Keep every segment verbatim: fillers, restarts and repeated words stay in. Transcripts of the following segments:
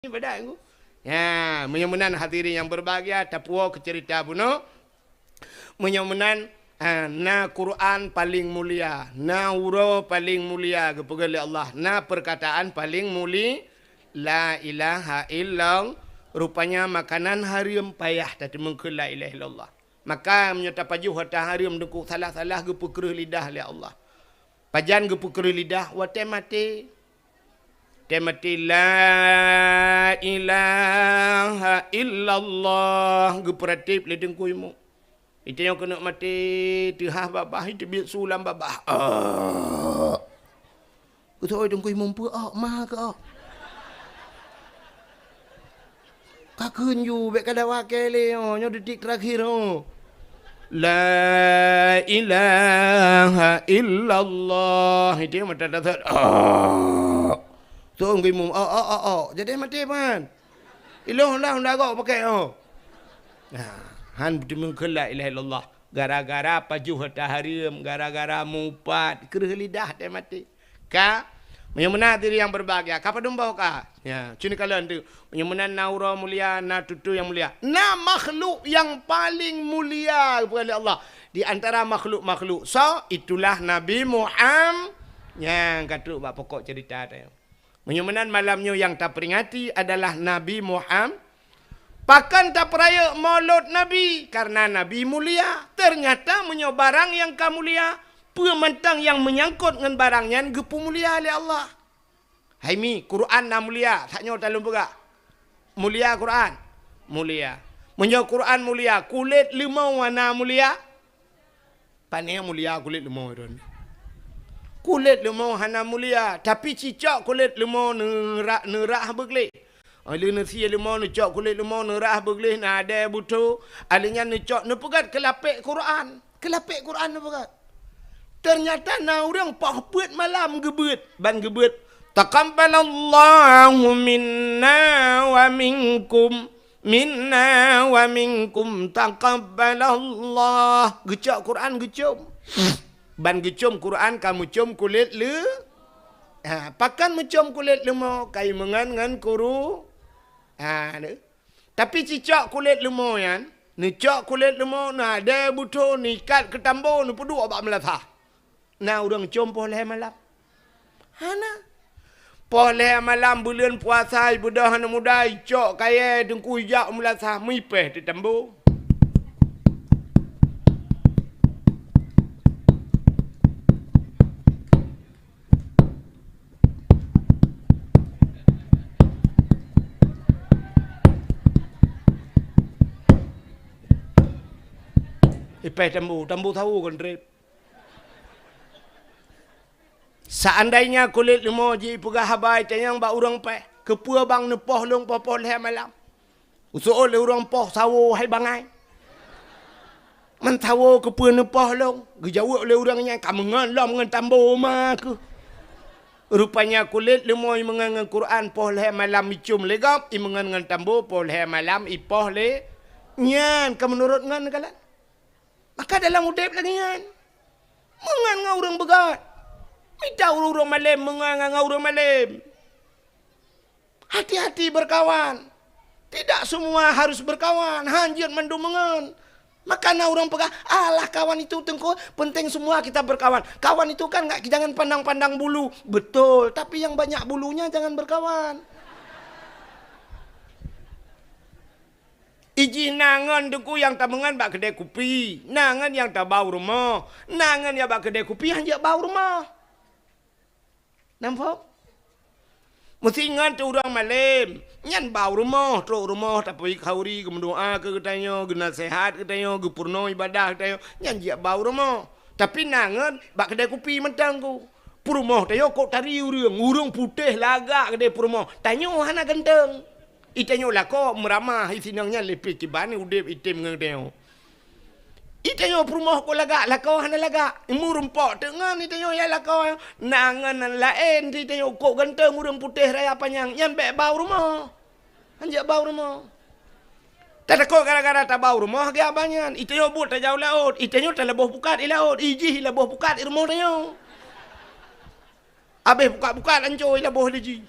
Ibadat ku. Ya, meunyoe meunan hadirin yang berbahagia, tapuwoe keu cerita bunoe. Meunyoe meunan, ah, na Quran paling mulia, na uroe paling mulia geupeugah lé Allah, na perkataan paling muli, la ilaha illallah. Rupanya makanan hareuem payah tateumeung keu la ilaha illallah. Maka meunyoe tapajoh harta hareuem deungon salah-salah geupeukreueh lidah lé Allah. Pajan geupeukreueh lidah watée maté. Watée maté, "La ilaha illallah," geupeuratéb lé Teungku Imum. Itée nyoe keuneuk maté, teuhah babah, iteubiet su lam babah. Ah. Geutôi Teungku Imum, "Peue ôk, ma keu ôk?" Ka kheun ju, bék ka dawa kée lé, oh, nyoe detik terakhir, oh. La ilaha illallah. Itu mata dasar. Oh. Teungku Imum, oh, oh, oh, oh. Jadi maté pan. Ilong lah unda gok pakai, oh. Nah, han beuteumeung keu la ilaha illallah. Gara-gara pajoh harta hareuem, gara-gara mupat, kreueh lidah teuh maté. Ka, meunyoe meunan hadirin yang berbahagia, ka padum boh ka? Ya, cuma kalon tu. Meunyoe meunan na uroe mulia, na tutoe yang mulia. Na makhluk yang paling mulia, geupeugah lé Allah. Di antara makhluk-makhluk. So, itulah Nabi Muhammad. Nyang ka trok bak pokok cerita tadi. Meunyoe meunan malam nyoe yang taperingati adalah Nabi Muhammad. Pakon tapeurayeuk Maulud Nabi? Karena Nabi mulia. Ternyata meunyoe barang nyang ka mulia, peue mantong nyang meunyangkot ngon barang nyan geupeumulia lé Allah. Hai mi, Quran na mulia, sak nyoe talôn peugah. Mulia Quran? Mulia. Meunyoe Quran mulia, kulét leumo hana mulia? Pane mulia kulét leumo droen. Kulét leumo hana mulia, tapi cicok kulét leumo neurah, neurah beugleh. Lheueh neusie leumo, neucok kulét leumo, neurah beugleh, na adèe butho. Alheuh nyan neucok, neupeugöt keu lapék Quran. Keu lapék Quran neupeugöt. Ternyata na ureuëng poh peuet malam geubeuet, ban geubeuet, "Taqabbalallahu minna wa minkum." "Minna wa minkum taqabbalallah." Geucok Quran geucom. Ban geucom Quran ka meucom kulét leu-, ha, pakon meucom kulét leumo, ka imeungon ngon kuru-, ha, neu. Tapi cicok kulét leumo nyan, neucok kulét leumo, na adèe butho, neuikat keu tambo, neupeuduek bak meulasah. Na ureuëng com poh lhèe malam? Hana. Poh lhèe malam buleuen puasa, ibeudôh aneuk muda, icok kayèe teungku ijak u meulasah, meupéh teutambo. Ipéh tambo, tambo sawo kon trép. Seandainya kulét leumo jipeugah haba itanyong bak ureuëng péh, "Keupeue bang neupoh lôn poh-poh lhèe malam?" Useuôt lé ureuëng poh sawo hai bangai. "Man sawo keupeue neupoh lôn?" Geujaweueb lé ureuëng nyan, "Ka meungon lom ngon tambo ma keuh." Rupanya kulét leumo imeungon ngon Quran poh lhèe malam icom lé gob, imeungon ngon tambo poh lhèe malam ipoh lé nyan, ka meunurot ngon kalon. Maka dalam udép lagèe nyan, meungon ngon ureuëng beugöt. Mita ureuëng-ureuëng malém meungon ngon ureuëng malém. Hati-hati berkawan. Tidak semua harus berkawan. Han jeuet mandum meungon. Maka na ureuëng peugah, "Alah, kawan itu, Teungku, penting semua kita berkawan. Kawan itu kan nggak, jangan pandang-pandang bulu." Betul, tapi yang banyak bulunya jangan berkawan. Ijih na ngon Teungku nyang tameungon bak keudè kupi, na ngon nyang tabau rumoh, na ngon nyang bak keudè kupi han jeuet bau rumoh. Nampak? Meusi ngon teu ureuëng malém, nyan bau rumoh, trok rumoh, tapeuék khauri, geumeudoá keu geutanyoe, geunaseuhat geutanyoe, geupeurunoe ibadah geutanyoe, nyan jeuet bau rumoh. Tapi na ngon bak keudè kupi mantong ku. Peurumoh tanyoe kok tari ureuëng, ureuëng putéh lagak keudè peurumoh. Tanyoe hana ganteng. Itanyoe lakoe meuramah, isinong nyan leupie kiban udép item ngon tanyoe. Itanyoe peurumoh kok lagak, lakoe hana lagak. Imu rumpok teuk ngon itanyoe nyang lakoe. Na ngon laén itanyoe kok ganteng ureuëng putéh raya panyang, nyan bék bau rumoh. Han jeuet bau rumoh. Tatakot gara-gara tabau rumoh, lagèe abang nyan. Itanyoe buet tajak u laôt, itanyoe talaboh pukat i laôt, ijih ilaboh pukat i rumoh tanyoe. Abéh pukat-pukat ancô ilaboh lé jih.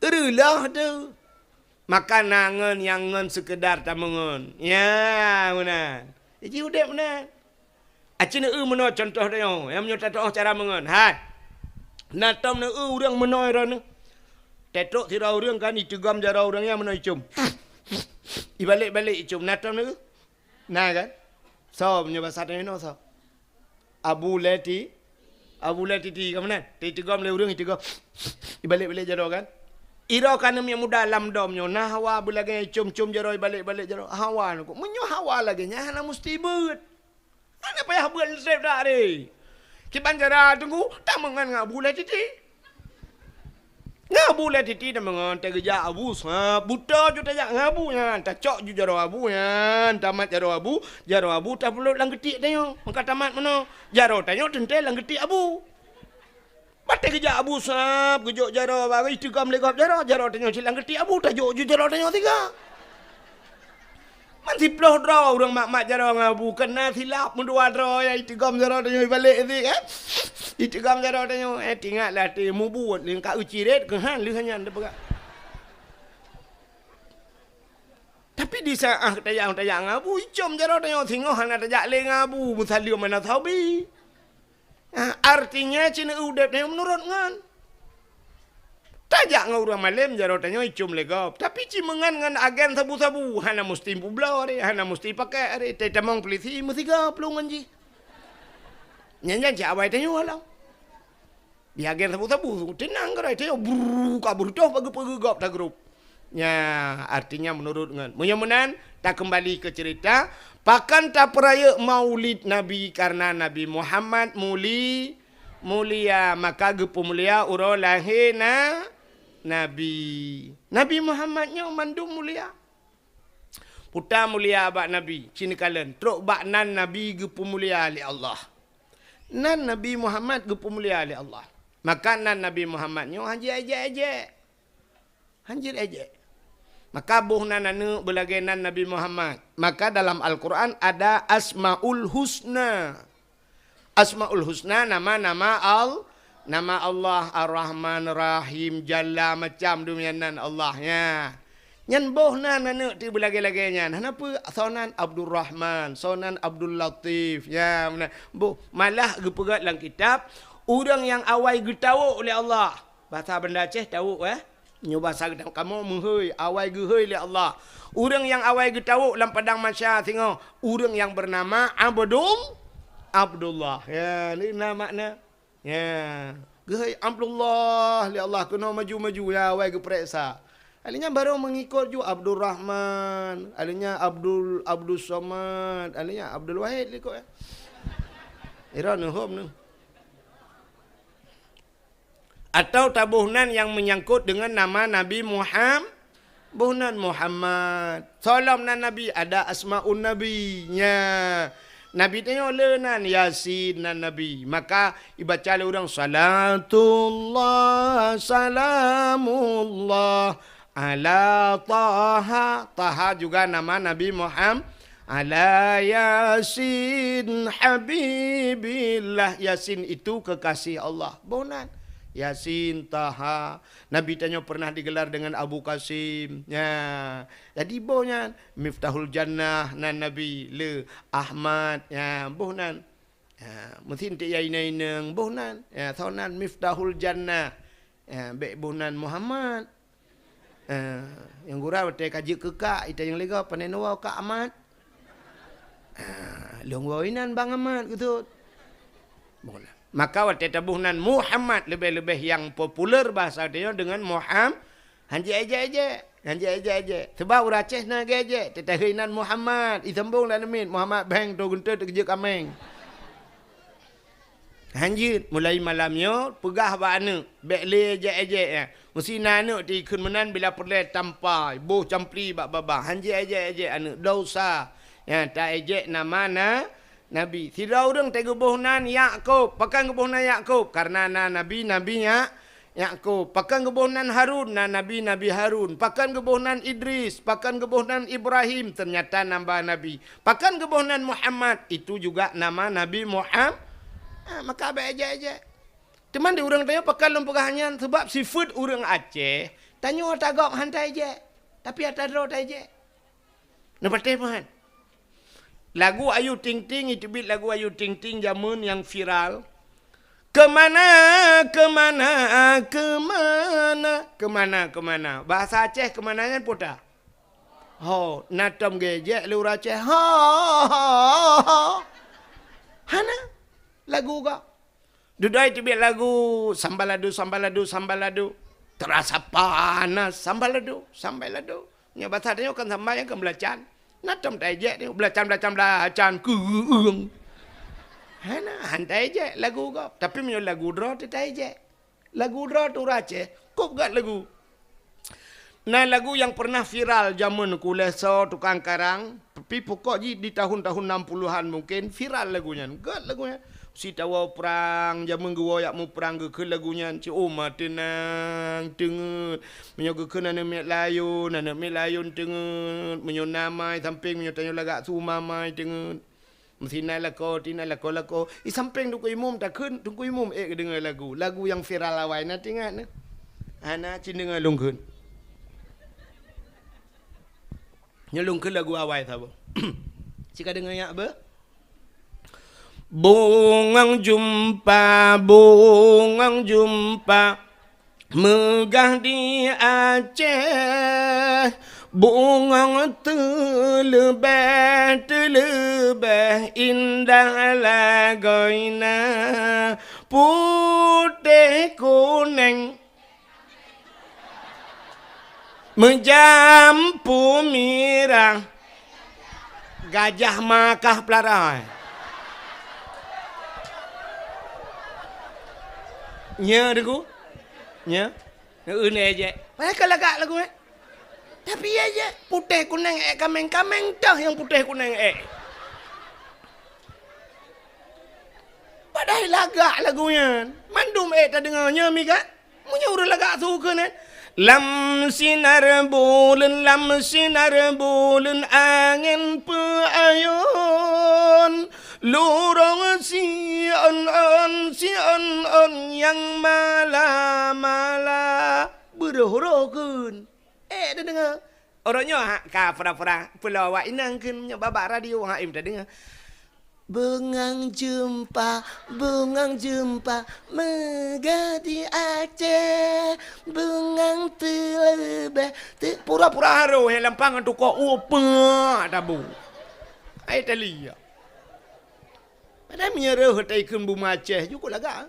Reuloh teuh. Maka na ngon nyang ngon seukeudar tameungon. Ya, meunan. Ji udeb meunan. Aci neu meunoe contoh tanyoe, nyang meunyoe tatu'oh cara meungon. Hai. Na tom neu ureuëng meunoe droeneuh. Tetrok sidroe ureuëng kan iteugom jaroe ureuëng nyan meunoe icom. Ibalek-balek icom. Na tom neu? Na kan? Soe meunyoe basa tanyoe soe? Abu Leti. Abu Leti ti ka meunan. Ti iteugom lé ureuëng iteugom. Ibalek-balek jaroe kan? Iroe ka neumiet muda lam dom nyoe. Na hawa beulagée icom-com jaroe ibalek-balek jaroe. Hawa nyoe. Meunyoe hawa lagée nyan hana musti beuet. Hana payah beuet leuseb dak re. Kiban cara teungku, tameungon ngon Abu Leti ti. Ngon Abu Leti ti tameungon, tageujak Abu Sab, buta ju tajak ngon Abu nyan, tacok ju jaroe Abu nyan, tamat jaroe Abu, jaroe Abu tapulot lam geutiek tanyoe. Maka tamat meunoe, jaroe tanyoe teuntée lam geutiek Abu. Batée geujak Abu Sab, geujok jaroe, bagoe iteugom lé gob jaroe, jaroe tanyoe cit lam geutiek Abu, tajok ju jaroe tanyoe siga. Man siploh droe ureuëng mat-mat jaroe ngon Abu, keuna silap meudua droe nyang iteugom jaroe tanyoe ibalek sit, eh. Iteugom jaroe tanyoe, eh, tingat lah teuh mubuet lé ka euciret keuhan lheueh nyan teupeugah. Tapi di saát tajak-tajak ngon Abu, icom jaroe tanyoe singoh hana tajak lé ngon Abu, meusaleuem hana sabe. Ha, artinya cit neu udeb nyoe meunurot ngon. Tajak ngon ureuëng malem jaroe tanyoe icom lé gob. Tapi cit meungon ngon agen sabu-sabu, hana musti peubloe re, hana musti pakek re, teutamong peulisi meusiga plueng ngon jih. Nyan-nyan cit awai tanyoe alam. Di agen sabu-sabu, teunang keudroe tanyoe, brrr, ka beureutoh bak geupeugeugob tagrub. Nya, artinya meunurot ngon. Meunyoe meunan, takeumbali keu ceurita, pakon tapeurayeuk Maulid Nabi? Karena Nabi Muhammad muli-, mulia, maka geupeumulia uroe lahé na-, Nabi. Nabi Muhammad nyoe mandum mulia. Peue ta mulia bak Nabi, ci neukalon, trok bak nan Nabi geupeumulia lé Allah. Nan Nabi Muhammad geupeumulia lé Allah. Maka nan Nabi Muhammad nyoe hana jiék-ék. Hana jiék-ék. Maka boh nan aneuëk beulagée nan Nabi Muhammad. Maka dalam Al-Quran ada Asmaul Husna. Asmaul Husna nama-nama Al-, nama Allah Ar-Rahman, Rahim, Jalla, macam dum nyan nan Allah nyan. Nyan boh nan aneuëk ti beulagée-lagée nyan. Hana peue, soe nan Abdul Rahman, soe nan Abdul Latif. Ya, meunan. Boh, malah geupeugah lam kitab, ureuëng nyang awai geutawök lé Allah. Basa Banda Aceh tawök, eh? Nyoe basa geutanyoe kamoe meuhôi, awai geuhôi lé Allah. Ureuëng nyang awai geutawök lam padang mahsyar singoh, ureuëng nyang beunama Abdul-, Abdullah. Ya, ni na makna. Ya, geuhôi Abdullah lé Allah keunoe maju-maju, ya, awai geupareksa. Ahli nyan barô meungikot ju Abdul Rahman, ahli nyan Abdul, Abdul Somad, ahli nyan Abdul Wahid likot, ya. Ira neuhom neuh. Atau taboh nan nyang meunyangkot deungon nama Nabi Muham-, boh nan Muhammad. Soe lom nan Nabi, ada Asmaun Nabi. Nya. Nabi tanyoe le nan Yasin nan Nabi. Maka ibaca lé ureuëng, "Salatullah, salamullah, ala Taha." Taha juga nama Nabi Muham-, "Ala Yasin Habibillah." Yasin itu kekasih Allah. Boh nan. Yasin, Taha. Nabi tanyoe pernah digelar dengan Abu Qasim. Ya. Jadi boh nyan. Miftahul Jannah nan Nabi. Le Ahmad. Ya. Boh nan. Ya. Meusin tik ya inong-inong. Boh nan. Ya. Soe nan Miftahul Jannah. Ya. Bék boh nan Muhammad. Ah, nyang gura watée ka jeuet keu kak, ita nyang leuga, "Pane neuwoe Kak Amat?" Ah, lôn woe inan Bang Amat, geutot. Maka watée taboh nan Muhammad, leubeh-leubeh nyang populer basa tanyoe deungon Muham-, han jiék-ék-ék, han jiék-ék-ék. Sabab ureuëng Aceh na geuék-ék, teutahé nan Muhammad, isambong lam leumiet, Muhammad Beng, to geunteut, teuk jeuet kaméng. Hanjeuet, mulai malam nyoe, peugah bak aneuëk, bék lé éjek-éjek, ya. Meusi na aneuëk ti kheun meunan bila peureulée tampa, boh campli bak babah. Hanjeuet éjek-éjek aneuëk, dosa. Ya, ta-éjek nama na-, Nabi. Sidroe ureuëng teuh geuboh nan Yakub. Pakon geuboh nan Yakub? Karena na nabi-nabi Yak-, Yakub. Pakon geuboh nan Harun? Na nabi-nabi Harun. Pakon geuboh nan Idris? Pakon geuboh nan Ibrahim? Ternyata namba nabi. Pakon geuboh nan Muhammad? Itu juga nama Nabi Muham-, ah, maka bék éjek-éjek. Teuma di ureuëng tanyoe pakon lôn peugah nyan, sabab sifeuet ureuëng Aceh Tanyoe ata gob han taijek, tapi ata droe taijek. Neupatéh meuhan. Lagu Ayu Ting Ting, iteubiet lagu Ayu Ting Ting jameun nyang viral. Keumana, keumana, keumana, keumana, keumana. Bahasa Aceh keumana nyan peue ta? Ho, na tom geujek lé ureueng Aceh. Ho, ho, ho, ho. Hana lagu ka. Dudoe teubiet lagu, sambaladu, sambaladu, sambaladu. Terasa panas, sambaladu, sambaladu. Nyoe basa tanyoe kan sambal nyang kan beulacan. Na tom taijek nyoe, beulacan, beulacan, beulacan, keueueng. Hana, han taijek lagu gob. Tapi meunyoe lagu droe teu taijek. Lagu droe teu ureueng Aceh, kop gét lagu. Na lagu nyang pernah viral jameun ku lé soe tukang karang, tapi pokok jih di tahun-tahun enam puluhan mungkin viral lagu nyan. Gét lagu nyan. Sitawoe prang, jameun geuwoe jak muprang geukheun lagu nyan, cit uma teunang teungeut. Meunyoe geukheun aneuk miet layôn, aneuk miet layôn teungeut. Meunyoe na mai sampéng, meunyoe tanyoe lagak su ma mai teungeut. Meusinan lakoe, tinan lakoe-lakoe. I sampéng teungku imum takheun, teungku imum ék geudeungoe lagu. Lagu nyang viral awai na teuingat na. Hana cit deungoe lôn kheun. Nyoe lôn kheun lagu awai saboh. Cit ka deungoe nyak beuh? Bungong jeumpa, bungong jeumpa, meugah di Aceh. Bungong teuleubeh, teuleubeh indah lagoina, putéh kuneng. Meujampu mirah, gajah makah pelara. Nya, Teungku? Nya? Neu-eu neu ejek. Padahai ka lagak lagu, eh. Tapi ya, ya, putéh kuneng ék kaméng, kaméng toh nyang putéh kuneng ék. Padahai lagak lagu nyan. Mandum ék tadeungoe nyoe mi ka. Meunyoe ureueng lagak su keunan. Lam sinar buleuen, lam sinar buleuen angén peuayôn. Lurông si ôn-ôn, si ôn-ôn nyang mala-mala. Beurôh-rôh kheun. Ék tadeungoe. Uroe nyoe ha, ka pura-pura pulo awak inong kheun nyoe bak radio ha im tadeungoe. Beungang jeumpa, beungang jeumpa, meugah di Aceh, beungang teuleubeh, teu- pura-pura harôh, hai lampang ngon tukok, upa tabu. Hai tali ya. Padahai meunyoe rôh tai kheun bumoe Aceh, jukuk lagak.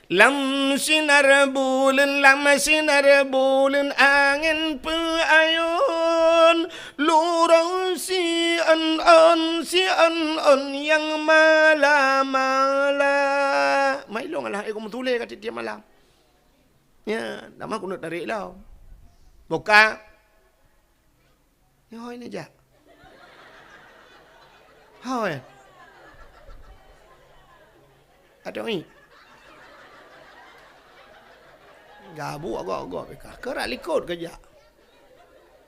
Lam sinar buleuen, lam sinar buleuen angén peuayôn, lurông si ôn-ôn, si ôn-ôn nyang mala-mala. Mai lôn alah, eh, ku meutuléh ka tiep-tiep malam. Ya, nama ku neuk tarék lom. Buka. Nyoe hôi neujak. Hôi. Atau ni. Gabu agak-agak beka. Kerak likot kejak.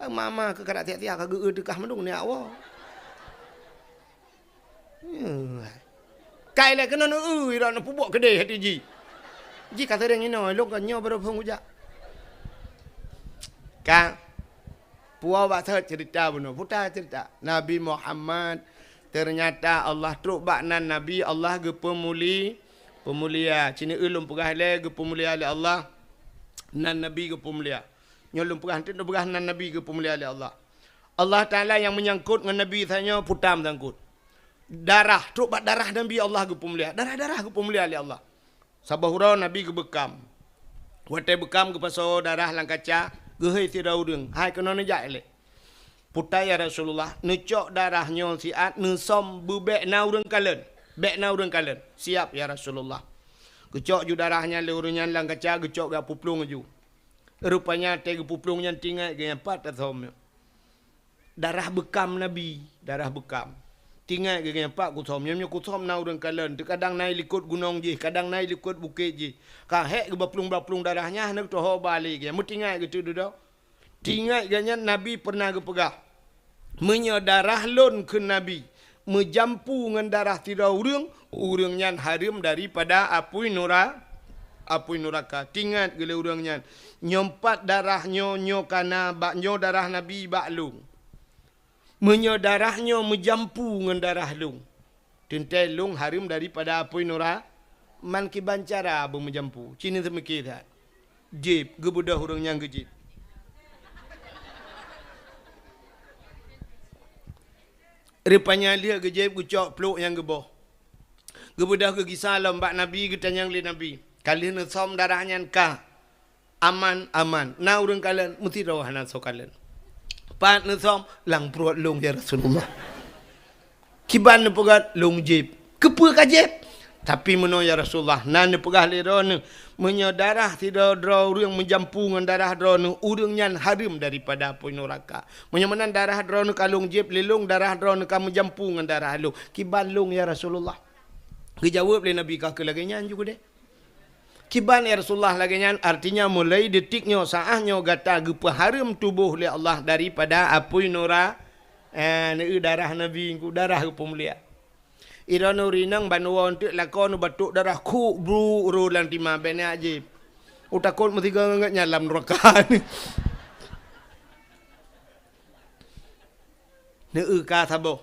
Mama ke kerak tiak-tiak ka geu-eu teukah mandum ni awak. Kai lé keunoe neu-eu, ira neupeubuet keudeh hati jih. Jih ka seuréng inoe, lôn ka nyoe baroe phon kujak. Ka, puwoe bak sot ceurita bunoe, puta ceurita. Nabi Muhammad, teunyata Allah trok bak nan Nabi, Allah geupeumuli-, peumulia. Cit neu-eu lôn peugah lé geupeumulia lé Allah, nan Nabi geupeumulia. Nyoe lôn peugah, enteuk lôn peugah nan Nabi geupeumulia lé Allah. Allah Taala nyang meunyangkot ngon Nabi tanyoe puta meusangkot. Darah, trok bak darah Nabi Allah geupeumulia. Darah-darah geupeumulia lé Allah. Saboh uroe Nabi geubeukam. Watée beukam geupasoe darah lam kaca, geuhôi sidroe ureuëng, "Hai keunoe neujak ilée." "Puta ya Rasulullah, neucok darah nyoe siat neusöm beubek na ureuëng kalon. Bek na ureuëng kalon." "Siap ya Rasulullah." Geucok ju darah nyan lé ureuëng nyan lam kaca, geucok geupuplueng ju. Rupanya watée geupuplueng nyan teuingat geuh nyan pat tasöm nyoe. Darah beukam Nabi, darah beukam. Teuingat geuh nyan pat kusöm, nyoe, nyoe kusöm na ureuëng kalon, teukadang na likot gunong jih, kadang na likot bukét jih. Ka hék geuba plueng-ba plueng darah nyan, hana geutohô ba lé geuh nyan. Meuteuingat geuh teuk dudoe. Teuingat geuh nyan Nabi peureunah geupeugah, "Meunyoe darah lôn," kheun Nabi, "meujampu ngon darah sidroe ureuëng, ureuëng nyan hareuem daripada apui nura-, apui nuraka. Tingat geulée ureuëng nyan, nyoe pat darah nyoe, nyoe kana bak nyoe darah Nabi bak lông. Meunyoe darah nyoe meujampu ngon darah lông, teuntée lông hareuem daripada apui nura-, man kiban cara beumeujampu. Cine seumike that. Jieb, geubeudôh ureuëng nyang geujieb. Rupanya lheueh geujieb geucok pluek nyang geuboh. Geubeudôh geugisa lom bak Nabi, geutanyong lé Nabi, "Ka lheueh neusöm darah nyan ka?" "Aman, aman." "Na ureuëng kalon?" "Meusidroe hana soe kalon." "Pat neusöm?" "Lam pruet lông, ya Rasulullah." "Kiban neupeugah?" "Lông jieb." "Keupeue ka jieb?" "Tapi meunoe, ya Rasulullah, na neupeugah lé droeneuh, meunyoe darah sidroe-droe ureuëng meujampu ngon darah droeneuh, ureuëng nyan hareuem daripada apui nuraka. Meunyoe meunan darah droeneuh ka lông jieb lé lông, darah droeneuh ka meujampu ngon darah lông. Kiban lông, ya Rasulullah?" Geujaweueb lé Nabi, "Ka keuh lagée nyan ju keudeh." "Kiban, ya Rasulullah, lagée nyan?" "Artinya, mulai detik nyoe, saát nyoe gata geupeuhareuem tuboh lé Allah daripada apui nura-, eh, neu-, darah Nabi, darah geupeumulia." Droeneuh rinang ban woe eunteuk lakoe neubatok darah, khuk bruk ro lam tima, bék na jieb. Utakot meusigoe ngon gobnyan lam nuraka. Neu-, ka saboh.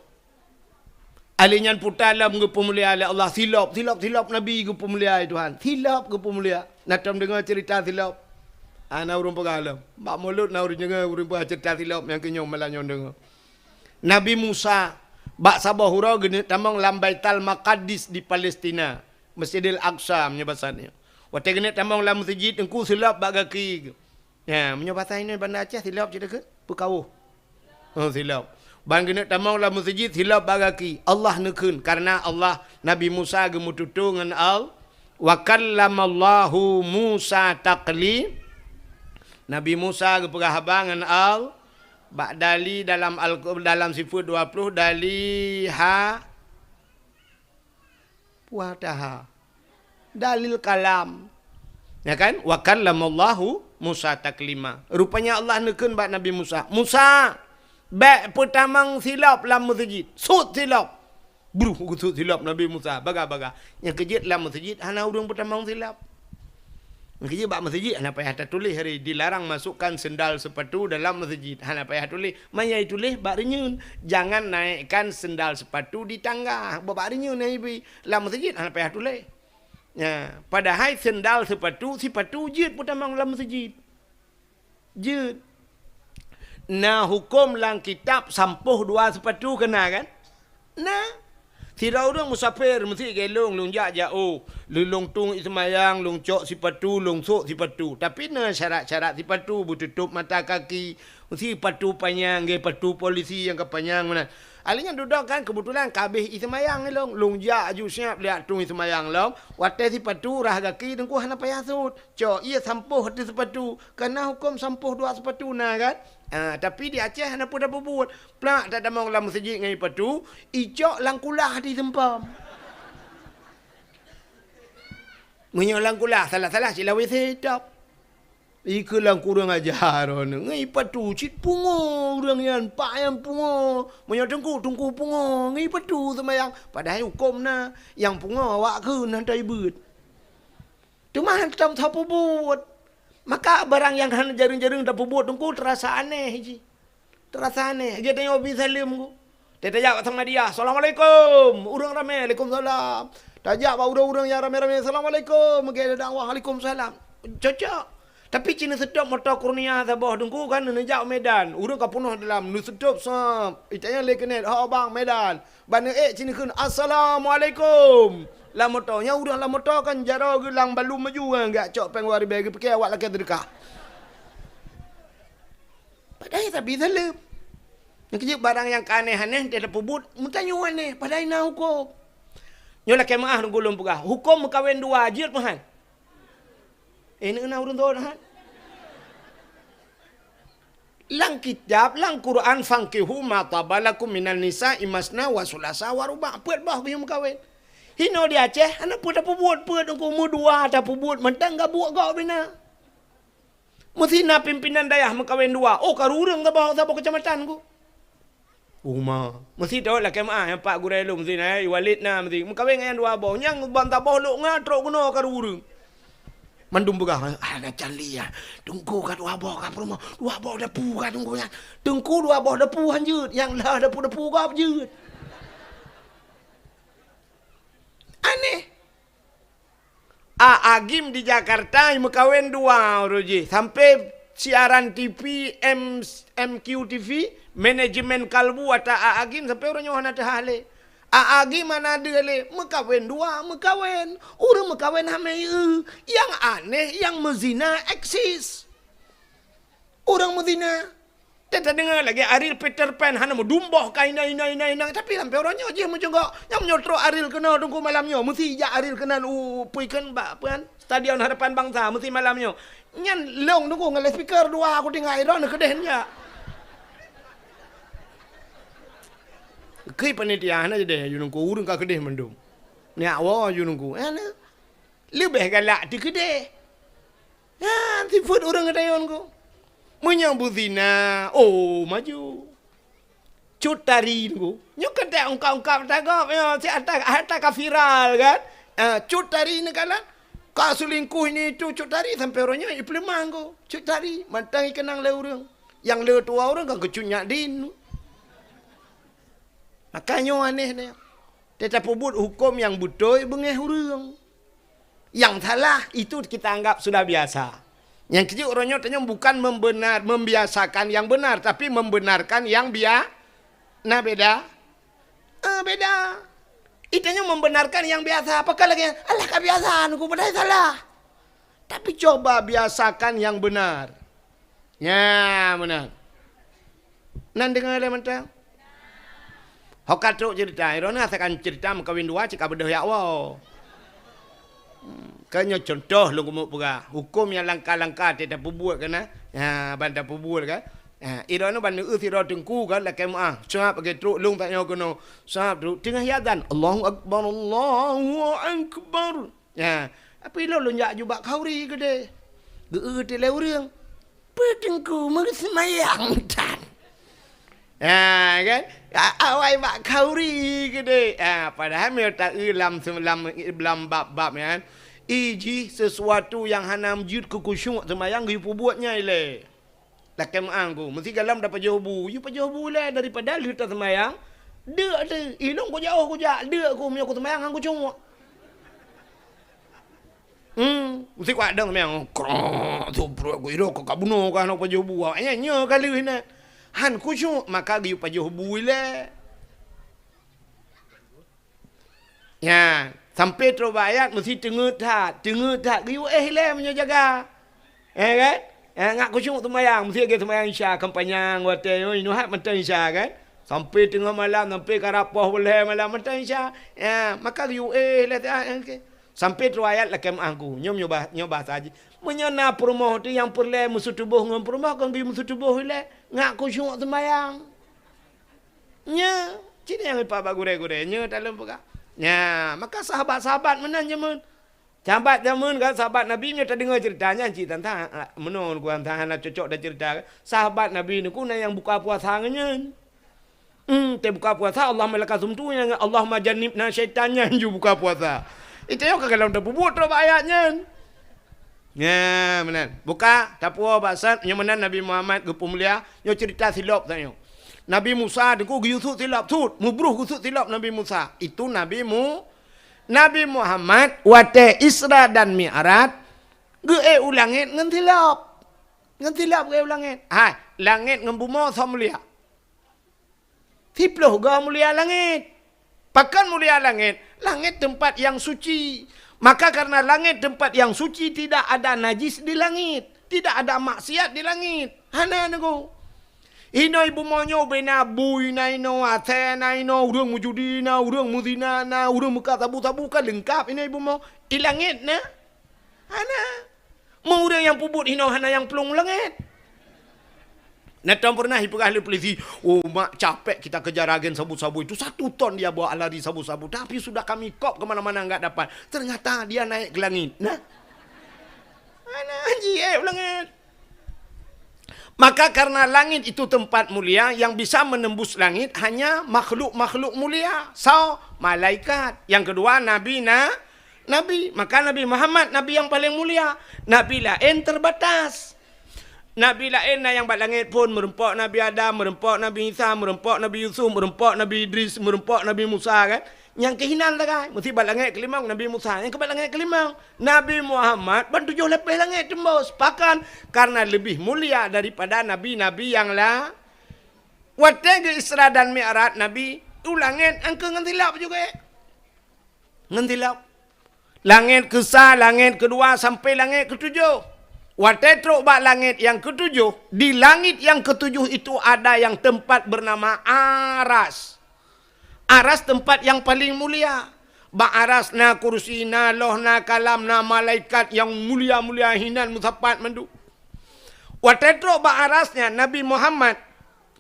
Ahli nyan puta lom geupeumulia lé Allah. Silop, silop, silop Nabi geupeumulia, ya Tuhan. Silop geupeumulia. Na tom deungoe ceurita silop? Hana ureuëng peugah lom. Bak mulod na ureuëng deungoe, ureuëng peugah ceurita silop nyang keu nyoe malam nyoe deungoe. Nabi Musa bak saboh uroe geuneuk tamong lam Baital Maqadis di Palestina, Masjidil Aqsa meunyoe basa nyoe. Watée geuneuk tamong lam meuseujid, teungku silop bak gaki. Ya, meunyoe basa inoe Banda Aceh, silop cit takheun, peukawöh. Oh, silop. Ban geuneuk tamong lam meuseujid, silop bak gaki. Allah neukheun, kareuna Allah, Nabi Musa geumeututoe ngon Al-, "Wa kallamallahu Musa takli-." Nabi Musa geupeugah haba ngon Al-, bak dali dalam Al-, dalam Sifeut dua puluh, dali ha-, Wa taha. Dalil kalam. Ya kan? "Wa kallamallahu Musa taklima." Rupanya Allah neukheun bak Nabi Musa, "Musa, bék peutamong silop lam meuseujid. Sut silop." Bruh, geusut silop Nabi Musa. Bagah-bagah. Nyang keu jeuet lam meuseujid hana ureuëng peutamong silop. Meukeujeuet bak meuseujid hana payah tatuléh hari, "Dilarang masukkan sendal sepatu dalam meuseujid." Hana payah tuléh. Manyai tuléh bak reunyeun, "Jangan naikkan sendal sepatu di tangga." Bak, bak reunyeun nyang ibi. Lam meuseujid hana payah tuléh. Nya, padahai sendal sepatu, sipatu jeuet peutamong lam meuseujid. Jeuet. Na huköm lam kitab sampôh dua sipatu keu na kan? Na. Sidroe ureuëng musafir meusi geuh lôn, lôn jak, jak, oh, lôn, lôn tueng ie seumayang, lôn cok sipatu, lôn sôk sipatu. Tapi na syarat-syarat sipatu, beututôp mata kaki, meusi sipatu panyang, geuh sipatu polisi nyang ka panyang meunan. Ahli nyan dudoe kan, keubeutulan ka habéh ie seumayang lôn. Lôn jak aju siab jak tueng ie seumayang lom, watée sipatu rhah gaki, teungku hana payah sôk. Cok ie sampôh ateueh sipatu, ka na huköm sampôh dua sipatu na kan? Ah, tapi di Aceh hana peue tapeubuet. Plak tatamong lam meuseujid ngon ie patu, icok lam kulah di seumpam. Meunyoe lam kulah, salah-salah cit lam WC itôb. Ikeu lam kureueng aja droeneuh. Ngon ie patu cit pungo ureuëng nyan, pak nyan pungo. Meunyoe teungku, teungku pungo. Ngon ie patu seumayang. Padahai huköm na, nyang pungo awak kheun hana tabeuet. Teuma hana tom tapeubuet. Maka barang nyang hana jareueng-jareueng tapeubuet teungku teurasa aneh jih. Teurasa aneh. Lagée tanyoe bi saleuem ku. Tajak bak Samadiyah, "Assalamualaikum." Ureuëng ramé, "Waalaikumsalam." Tajak bak ureuëng-ureuëng nyang ramé-ramé, "Assalamualaikum." Lagée dakwah, "Waalaikumsalam." Cocok. Tapi ci neuseutôb moto Kurnia saboh teungku kan neujak u Medan. Ureuëng ka peunoh dalam, neuseutôb sab. Itanya lé keuneuk, "Ho bang, Medan." Ban ék ci neukheun, "Assalamualaikum." Lam moto, nyang ureuëng lam moto kan jaroe geuh lam balum maju, kan, geujak cok péng dua ribèe, geupike awak lakée seudeukah. Padahai sabe saleuem. Nyang keujeuet barang nyang ka aneh-aneh, teuh tapeubuet, meutanyoe aneh, padahai na huköm. Nyoe lakée meuáh lôn peugah, huköm meukawen dua jeuet meuhan. Eh, na ureuëng tho that. Lam kitab, lam Quran, "Fankihu ma taba lakum minan nisa'i masna wa sulasa wa ruba'." Peuet boh geuyue meukawen. Hinoe di Aceh, hana peue tapeubuet, peuet teungku meudua tapeubuet, mantong gabuek gob bina. Meusi na pimpinan dayah meukawen dua, oh, karu ureuëng saboh, saboh keucamatan ku. Uma. Meusi tho lakée meuáh, nyang pak gurée lôn meusi na, eh, Walid na meusi. Meukawen ngon nyang dua boh. Nyang ban saboh lok nga trok keunoe karu ureuëng. Mandum peugah, "Ah, na cali, ah. Teungku ka dua boh ka peurumoh, dua boh dapu ka teungku nyan. Teungku dua boh dapu han jeuet, nyang lheueh dapu-dapu gob jeuet." Aneh. A Agim di Jakarta meukawen dua uroe jih. Sampai siaran T V M-, M Q T V, manajemen kalbu ata A Agim sampai uroe nyoe hana teuhah lé. A Agim hana deuh lé, meukawen dua, meukawen. Ureueng meukawen hamé eu. Nyang aneh, nyang meuzina eksis. Ureueng meuzina. Teudeungoe lagèe Ariel Peter Pan hana meudumboh ka inai, inai, inai, inai. Tapi sampai uroe nyoe jih meucunggok. Nyang meunyoe trok Ariel keunoe teungku malam nyoe, meusti jak Ariel keunan u pui kheun bak peue nyan, Stadion Harapan Bangsa, meusti malam nyoe. Nyan lôn teungku ngon loudspeaker dua, aku tinggai droeneuh keudeh jak. Keu panitia hana jadeh aju teungku, ureueng ka keudeh mandum. Nyak woe aju teungku. Eh, leubeh galak di keudeh. Nyan sifeuet ureueng geutanyoe teungku. Meunyoe beuzina, oh, maju. Cut Tari teungku. Nyoe ka taungkap-ungkap tagap nyoe, si ata, ata ka viral kan. Ah, Cut Tari neukalon. Ka selingkuh ini itu Cut Tari sampai uroe nyoe ipeuleumah teungku. Cut Tari mantong ikeunang lé ureueng. Nyang le tuha ureueng ka geucut nyak din. Maka nyoe aneh nyoe. Teuka peubuet huköm nyang beutôi beungéh ureueng. Nyang salah itu kita anggap sudah biasa. Nyang keujeuet uroe nyoe tanyoe bukan membenar-, membiasakan yang benar, tapi membenarkan yang bia-, na beda? Eh, beda. Itu nyoe membenarkan yang biasa. Apakah lagi, "Alah, ka biasa, aku padahai salah." Tapi coba biasakan yang benar. Nya, meunan. Nan deungoe lé mantong? Ho ka trok cerita, droeneuh asakan cerita meukawen dua cit ka beudôh jak woe. Hmm, keu nyoe contoh lôn keumeung peugah, huköm nyang langka-langka teuka tapeubuet keunan, ha, ban tapeubuet kan. Ha, droeneuh ban neueu sidroe teungku kan lakèe meu'ah, sab lagèe trok lôn tanyoe keunoe, sab trok teungoh azan, Allahu Akbar, Allahu Akbar. Ya, tapi lôn, lôn jak jubak khauri keudeh. Geu-eu teuh lé ureueng. Peue teungku meuseumayang tan? Ha, kan? A-, awai bak khauri keudeh. Ha, padahai meunyoe ta-eu lam se-, lam, lam bab-bab nyan, i jih sesuatu nyang hana jeuet keu khusyuk seumayang geupeubuet nyan ilèe. Lakèe meu'ah ku, meusti gohlom tapajoh bu. Yue pajoh bu ilèe daripada lheueh taseumayang. Deuk teuh, ilôn ku jaoh kujak, deuk ku meunyoe kuseumayang han khusyuk. Hmm, meusti kuadong seumayang. Krok, suprot ku, ilôn ka bunoe ka hana pajoh bu. Awaknyan nyoe ka lheueh nyan. Han khusyuk, maka geuyue pajoh bu ilèe. Nyan, sampoe trok bak ayat meusti teungeut that, teungeut that geuyue éh ilèe meunyoe jaga. Eh, kan? Eh, ngat khusyuk seumayang, meusti lagèe seumayang Isya, kan panyang watèe nyoe, inoe hat mantong Isya, kan? Sampoe teungoh malam, sampoe karab poh lhèe malam mantong Isya. Ya, maka geuyue éh ilèe that, eh, oke. Sampoe trok ayat lakèe meu'ah ku. Nyoe, nyoe bah-, nyoe bahasa jih. Meunyoe na peurumoh teuh nyang peureulèe meuseutuboh ngon peurumoh, kon geuyue meuseutuboh ilèe, ngat khusyuk seumayang. Nyoe, cit nyang ipa bak gurèe-gurèe, nyoe talôn peugah. Nyan, maka sahabat-sahabat meunan jameun. Sahabat jameun kan, sahabat Nabi nyoe tadeungoe ceurita nyan cit tantang, ah, meunoe ku tantang hana cocok taceurita kan. Sahabat Nabi nyoe ku na nyang buka puasa ngon nyan. Hmm, teubuka puasa, Allahumma laka sumtu, nyang Allahumma jannibna syaitan nyan ju buka puasa. Itu nyoe ka gohlom tapeubuet trok bak ayat nyan. Nyan, meunan. Buka, tapuwoe bak sat, nyoe meunan Nabi Muhammad geupeumulia, nyoe ceurita silop tanyoe. Nabi Musa teungku geuyue sut silop, sut, mubroh geusut silop Nabi Musa. Itu Nabi Mu-, Nabi Muhammad watèe Isra dan Mi'raj, geuéh u langèt ngon silop. Ngon silop geuéh u langèt. Hai, langèt ngon bumoe soe mulia? Siploh goe mulia langèt. Pakon mulia langèt? Langèt teumpat nyang suci. Maka karena langèt teumpat nyang suci, tidak ada najis di langèt. Tidak ada maksiat di langèt. Hana, Teungku. Inoe bumoe nyoe bèk na bui na inoe, asèe na inoe, ureueng meujudi na, ureueng meuzina na, ureueng meukat sabu-sabu, kan leungkap inoe bumoe. Di langèt na? Hana. Meu ureueng nyang peubuet inoe hana nyang plueng langèt. Na tom pernah ipeugah lé polisi, "Oh, mak, capek kita kejar agen sabu-sabu itu. Satu ton dia bawa lari sabu-sabu. Tapi sudah kami kop ke mana-mana, enggak dapat. Ternyata dia naik ke langit." Nah. Hana jiék u langèt. Maka karena langit itu tempat mulia, yang bisa menembus langit hanya makhluk-makhluk mulia. Soe? Malaikat. Yang kedua, Nabi na-, Nabi. Maka Nabi Muhammad, Nabi nyang paleng mulia. Nabi laén teubatas. Nabi laén na nyang bak langét phon, meurumpok Nabi Adam, meurumpok Nabi Isa, meurumpok Nabi Yusuf, meurumpok Nabi Idris, meurumpok Nabi Musa, kan? Nyang keuh inan sagai, meusti bak langét keulimong Nabi Musa, nyang keuh bak langét keulimong. Nabi Muhammad ban tujoh lapéh langét teumbôh. Pakon? Karena leubeh mulia daripada nabi-nabi nyang la-, watée geu-Isra dan Mi'raj Nabi u langét, nyang keuh ngon silop juga. Ngon silop. Langét keusa, langét keudua, sampai langét keutujoh. Watée trok bak langét nyang keutujoh, di langit nyang keutujoh itu ada nyang teumpat beunama Aras. Aras teumpat nyang paleng mulia. Bak Aras na kursi, na loh, na kalam, na malaikat nyang mulia-mulia hinan meusapat mandum. Watée trok bak Aras nyan, Nabi Muhammad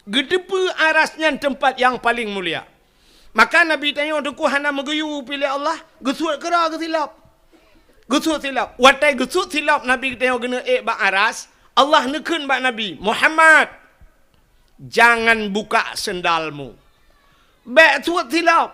geuteupeue Aras nyan teumpat nyang paleng mulia. Maka Nabi tanyoe teungku hana meugeuyue pih lé Allah, geusuet keudroe geusilop. Geusuet silop. Watée geusuet silop Nabi geutanyoe geuneuk ék bak Aras, Allah neukheun bak Nabi, "Muhammad, jangan buka sendalmu." Bék suet silop.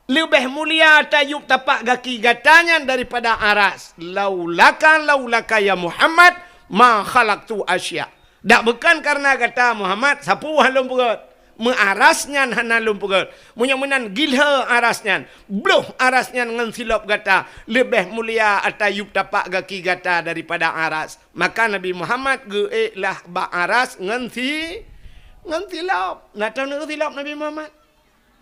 Leubeh mulia tayub tapak gaki gata nyan daripada Aras. "Laulaka, laulaka ya Muhammad, ma khalaqtu asya." Dak bukon kareuna gata Muhammad, sapeue hana lôn peugét. Meu Aras nyan hana lôn peugét. Meunyoe meunan gilhée Aras nyan, bloh Aras nyan ngon silop gata, leubeh mulia ata yub tapak gaki gata daripada Aras. Maka Nabi Muhammad geuék lah bak Aras ngon si-, ngon silop. Na taneuk silop Nabi Muhammad?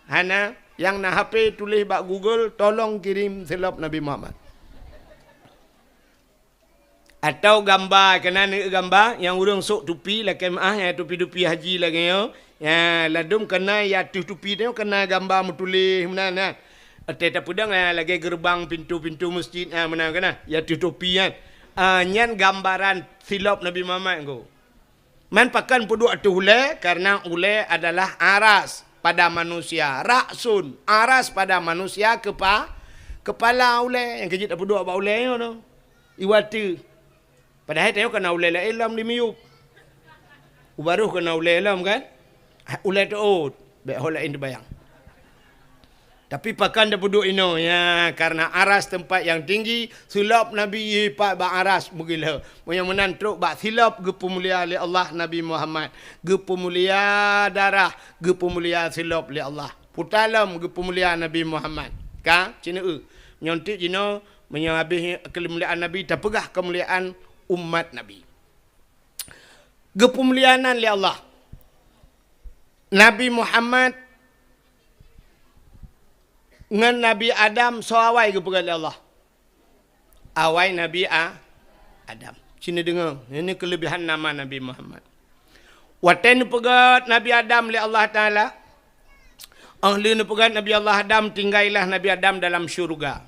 Hana. Nyang na H P tuléh bak Google, "Tolong kirim silop Nabi Muhammad." Atau gamba, keunan gamba nyang ureuëng sôk tupi lakée meuáh, nyang tupi-tupi haji lagée nyoe. Ya, ladum keunan ya ateueh tupi nyoe keunan gamba meutuléh meunan, nah. Até tapeudong, ya, lagée geureubang pintoe-pintoe meuseujid, ya, meunan keunan. Ya ateueh tupi nyan. Ah, nyan gambaran silop Nabi Muhammad nyoe. Man pakon peuduek ateueh ulée? Karena ulée adalah aras pada manusia. Ra'sun, aras pada manusia, kepa-, kepala ulée. Nyang keujeuet tapeuduek bak ulée nyoe. Iwati. Padahai tanyoe kana ulée laén lom di miyueb. Ubaroh kana ulée lom kan? Ulée teuôt, bék ho laén teubayang. Tapi pakon tapeuduek inoe? Ya, karena aras teumpat nyang tinggi, silop Nabi ipat bak aras meugilhée. Meunyoe meunan trok bak silop geupeumulia lé Allah Nabi Muhammad. Geupeumulia darah, geupeumulia silop lé Allah. Puta lom geupeumulia Nabi Muhammad. Ka, cineue. Nyoe teuk jinoe, meunyoe habéh keumuliaan Nabi, tapeugah keumuliaan umat Nabi. Geupeumulia nan lé Allah. Nabi Muhammad ngon Nabi Adam soe awai geupeugah lé Allah? Awai Nabi A-, Adam. Sini deungoe, ini kelebihan nama Nabi Muhammad. Watée neupeugét Nabi Adam lé Allah Taala, óh lheueh neupeugét Nabi Allah Adam, tinggailah Nabi Adam dalam syurga.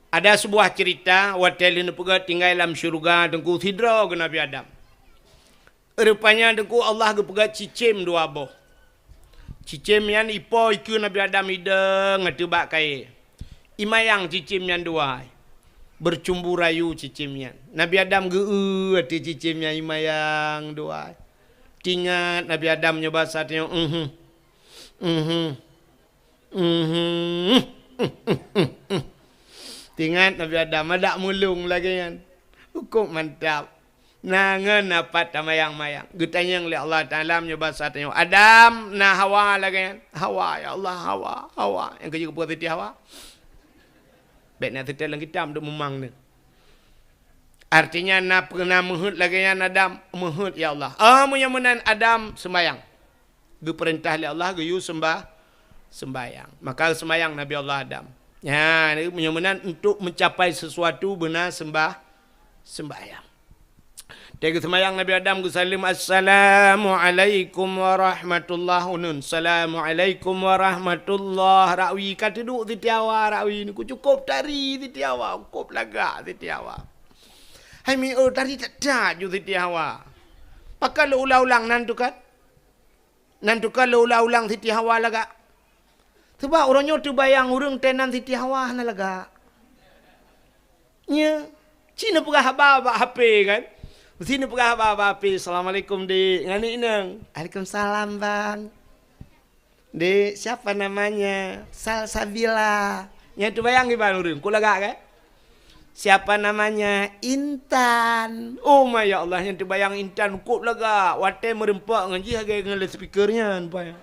Ada sebuah cerita, watée lheueh neupeugét tinggai lam syurga, teungku, sidroe geu Nabi Adam. Rupanya teungku Allah geupeugét cicém dua boh. Cicém nyan ipo ikeue Nabi Adam idong ateueh bak kayée. Imayang cicém nyan dua. Bercumbu rayu cicém nyan. Nabi Adam geu-eu ateueh cicém nyan imayang dua. Tingat Nabi Adam nyoe basa tanyoe, "Uhum. Uhum." Mhm. Tingat Nabi Adam, adak mulung lagée nyan. Cukup mantap. Na ngon apat tamayang-mayang. Geutanyong lé Allah Taala meunyoe basa tanyoe, "Adam, na Hawa lagée nyan?" "Hawa, ya Allah, Hawa, Hawa." Nyang keujeuet geupeugah Siti Hawa. Bék na teutab lam kitab deuek mumang nyoe. Artinya na peue na meuheuet lagée nyan Adam, meuheuet ya Allah. Oh, meunyoe meunan Adam seumayang. Geupeurintah lé Allah geuyue seumbah, seumbahyang. Maka seumayang Nabi Allah Adam. Nyan, meunyoe meunan untuk mencapai sesuatu beuna seumbah, seumbahyang. Teungoh seumayang Nabi Adam geusaleuem, "Assalamualaikum warahmatullah." Uneun, "Assalamualaikum warahmatullah." Rawi ka teuduek Siti Hawa, rawi nyoe cukup tari Siti Hawa, cukup lagak Siti Hawa. Hai mi, oh, tari that-that ju Siti Hawa. Pakon lôn ulang-ulang nan tu kan? Nan teuka lôn ulang-ulang Siti Hawa lagak. Sabab uroe nyoe teubayang ureuëng teunan Siti Hawa hana lagak. Nya, ci neupeugah haba bak H P kan? Ci neupeugah haba bak H P, "Assalamualaikum, Dik." Ngon inong, "Waalaikumsalam, Bang." "Dik, siapa namanya?" "Salsabila." Nyang teubayang kiban ureuëng, kok lagak kan? Siapa namanya? Intan. Oh ma ya Allah, nyang teubayang Intan kok lagak. Watée meureumpok ngon jih lagée ngon loudspeaker nyan, rupanya.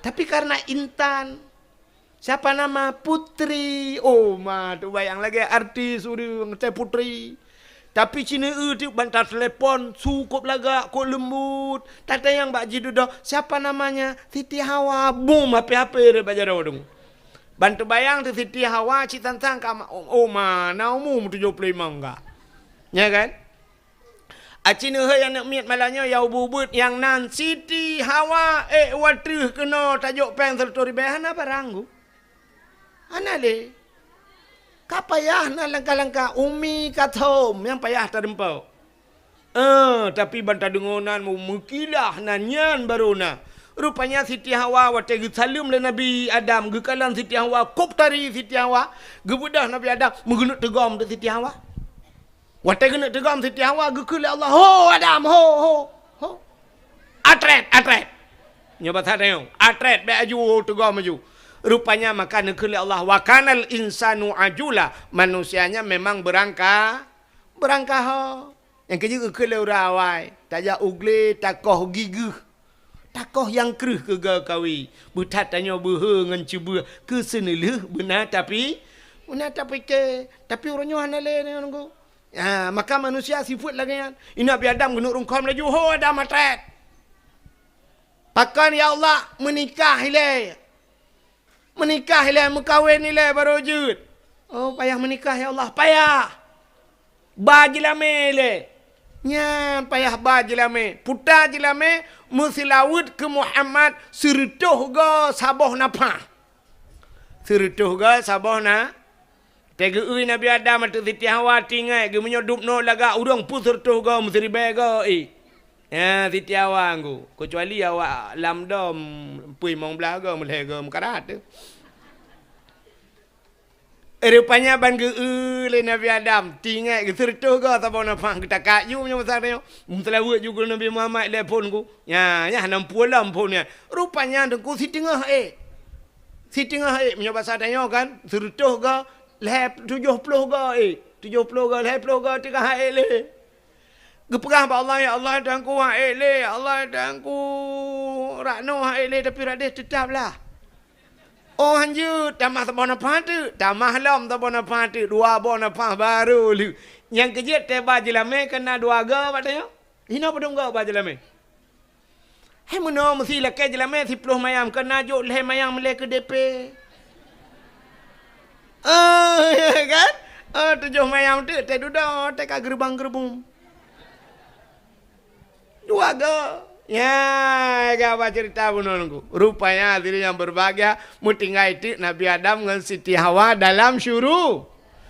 Tapi karena Intan, siapa nama? Putri. Oh ma, teubayang lagée artis ureuëng, Teh Putri. Tapi ci neu-eu teuk ban tatelepon, su kok lagak, kok leumbut. Tatanyong bak jidudoe, siapa namanya? Siti Hawa. Bum, hape-hape ré bak jaroe deungoe. Ban teubayang teu Siti Hawa cit sang-sang ka ma-, oh, oh, ma, na umu tujoh ploh limong ka. Nya kan? Aci neuheuet aneuk miet malam nyoe ya ubeuet-ubeuet nyang nan Siti Hawa, ék wateuh keunoe tajok péng siratoh ribée hana barang gu. Hana lé. Ka payah na langkah-langkah Umi Kathom nyang payah tareumpok. Eh, tapi ban tadeungoe nan mu-, meukilah nan nyan barô na. Rupanya Siti Hawa watée geusaleuem lé Nabi Adam, geukalon Siti Hawa kop tari Siti Hawa, geubeudôh Nabi Adam meugeuneuk teugom teu Siti Hawa. Watée geuneuk teugom Siti Hawa geukheun lé Allah, "Ho Adam, ho, ho, ho. Atrét, atrét." Nyoe basa tanyoe, "Atrét, bék aju, ho, teugom aju." Rupanya maka neukheun lé Allah, "Wa kanal insanu ajula." Manusia nyan memang beurangka-, beurangkaho. Nyang keujeuet geukheun lé ureuëng awai, tajak u glé takoh gigeuh. Takoh nyang kreueh keu geukawi. Beuthat tanyoe beuhe ngon ceubeueh keu seuneulheueh beuna tapi, beuna tapike. Tapi uroe nyoe hana lé nyoe nunggu. Ha, maka manusia sifeuet lagée nyan. Inan Nabi Adam geuneuk rungkon laju, "Ho Adam atrét. Pakon ya Allah meunikah ilée?" Meunikah ilée, meukawen ilée barô jeuet. Oh, payah meunikah, ya Allah, payah. Ba jeulamé ilée. Nyan payah ba jeulamé. Puta jeulamé meuseulaweuet keu Muhammad sireutoh goe saboh nafah. Sireutoh goe saboh na-, Teugeui Nabi Adam ateueh Siti Hawa, tingai geumeunyoe dubnoe lagak ureuëng peuet sireutoh goe meusiribée goe, eh. Nyan Siti Hawa nggu, keucuali awak lam dom pui mong blaih goe, meulhée goe meukarat teuh. Rupanya ban geu-eu lé Nabi Adam, tingai geuseureutoh goe saboh nafah geutakak ju meunyoe basa tanyoe. Meuseulaweuet ju keu Nabi Muhammad lé phon ku. Nya, nya hana meupulam phon nyan. Rupanya teungku siteungoh ék. Siteungoh ék meunyoe basa tanyoe kan, seureutoh goe, lhée tujoh ploh goe ék. Tujoh ploh goe, lhée ploh goe teuka han ék lé. Geupeugah bak Allah, "Ya Allah, teungku han ék lé, ya Allah, teungku rak noe han ék lé, tapi rak deh teutap lah." Oh, hanjeuet, tamah saboh nafah teuk, tamah lom saboh nafah teuk, dua boh nafah barô lheueh. Nyang keujeuet teuba jeulamé keu na dua goe bak tanyoe. Hinoe padum goe ba jeulamé. Hai meunoe meusi lakée jeulamé siploh mayam, keu na jok lhée mayam lé keu D P. Oh, ya kan? Oh, tujoh mayam teuk teududoe teuka geurubang-geurubum. Dua goe. Ya, gaba ceurita bunoe nunggu. Rupanya hadirin yang berbahagia, meutinggai teuk Nabi Adam ngon Siti Hawa dalam syuru-,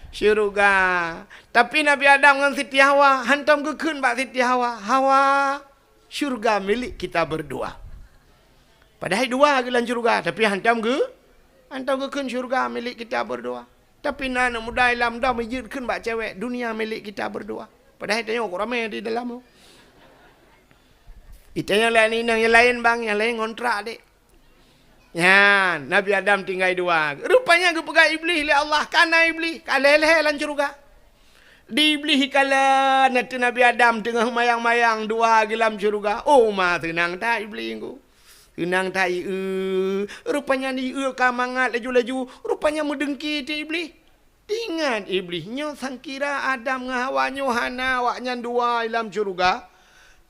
syuruga. Tapi Nabi Adam ngon Siti Hawa hantom geukheun bak Siti Hawa, "Hawa, syurga milik kita berdua." Padahai dua geuh lam syurga, tapi hantom geu-, hantom geukheun syurga milik kita berdua. Tapi na aneuk muda lam dom jeuet kheun bak cewek, "Dunia milik kita berdua." Padahai tanyoe kok ramé di dalam tu. Itanyoe laén inong nyang laén bang, nyang laén ngontrak dek. Nyan, Nabi Adam tinggai dua. Rupanya geupeugah Iblih lé Allah, ka na Iblih, ka lhée-lhée lam syurga. Di Iblih ikalon ateueh Nabi Adam teungoh mayang-mayang dua geuh lam syurga. Oh, ma seunang that Iblih ngku. Seunang that ieu. Rupanya ieu ka mangat laju-laju. Rupanya meudengki teuh Iblih. Tingat Iblih nyoe sangkira Adam ngon Hawa nyoe hana awaknyan dua lam syurga,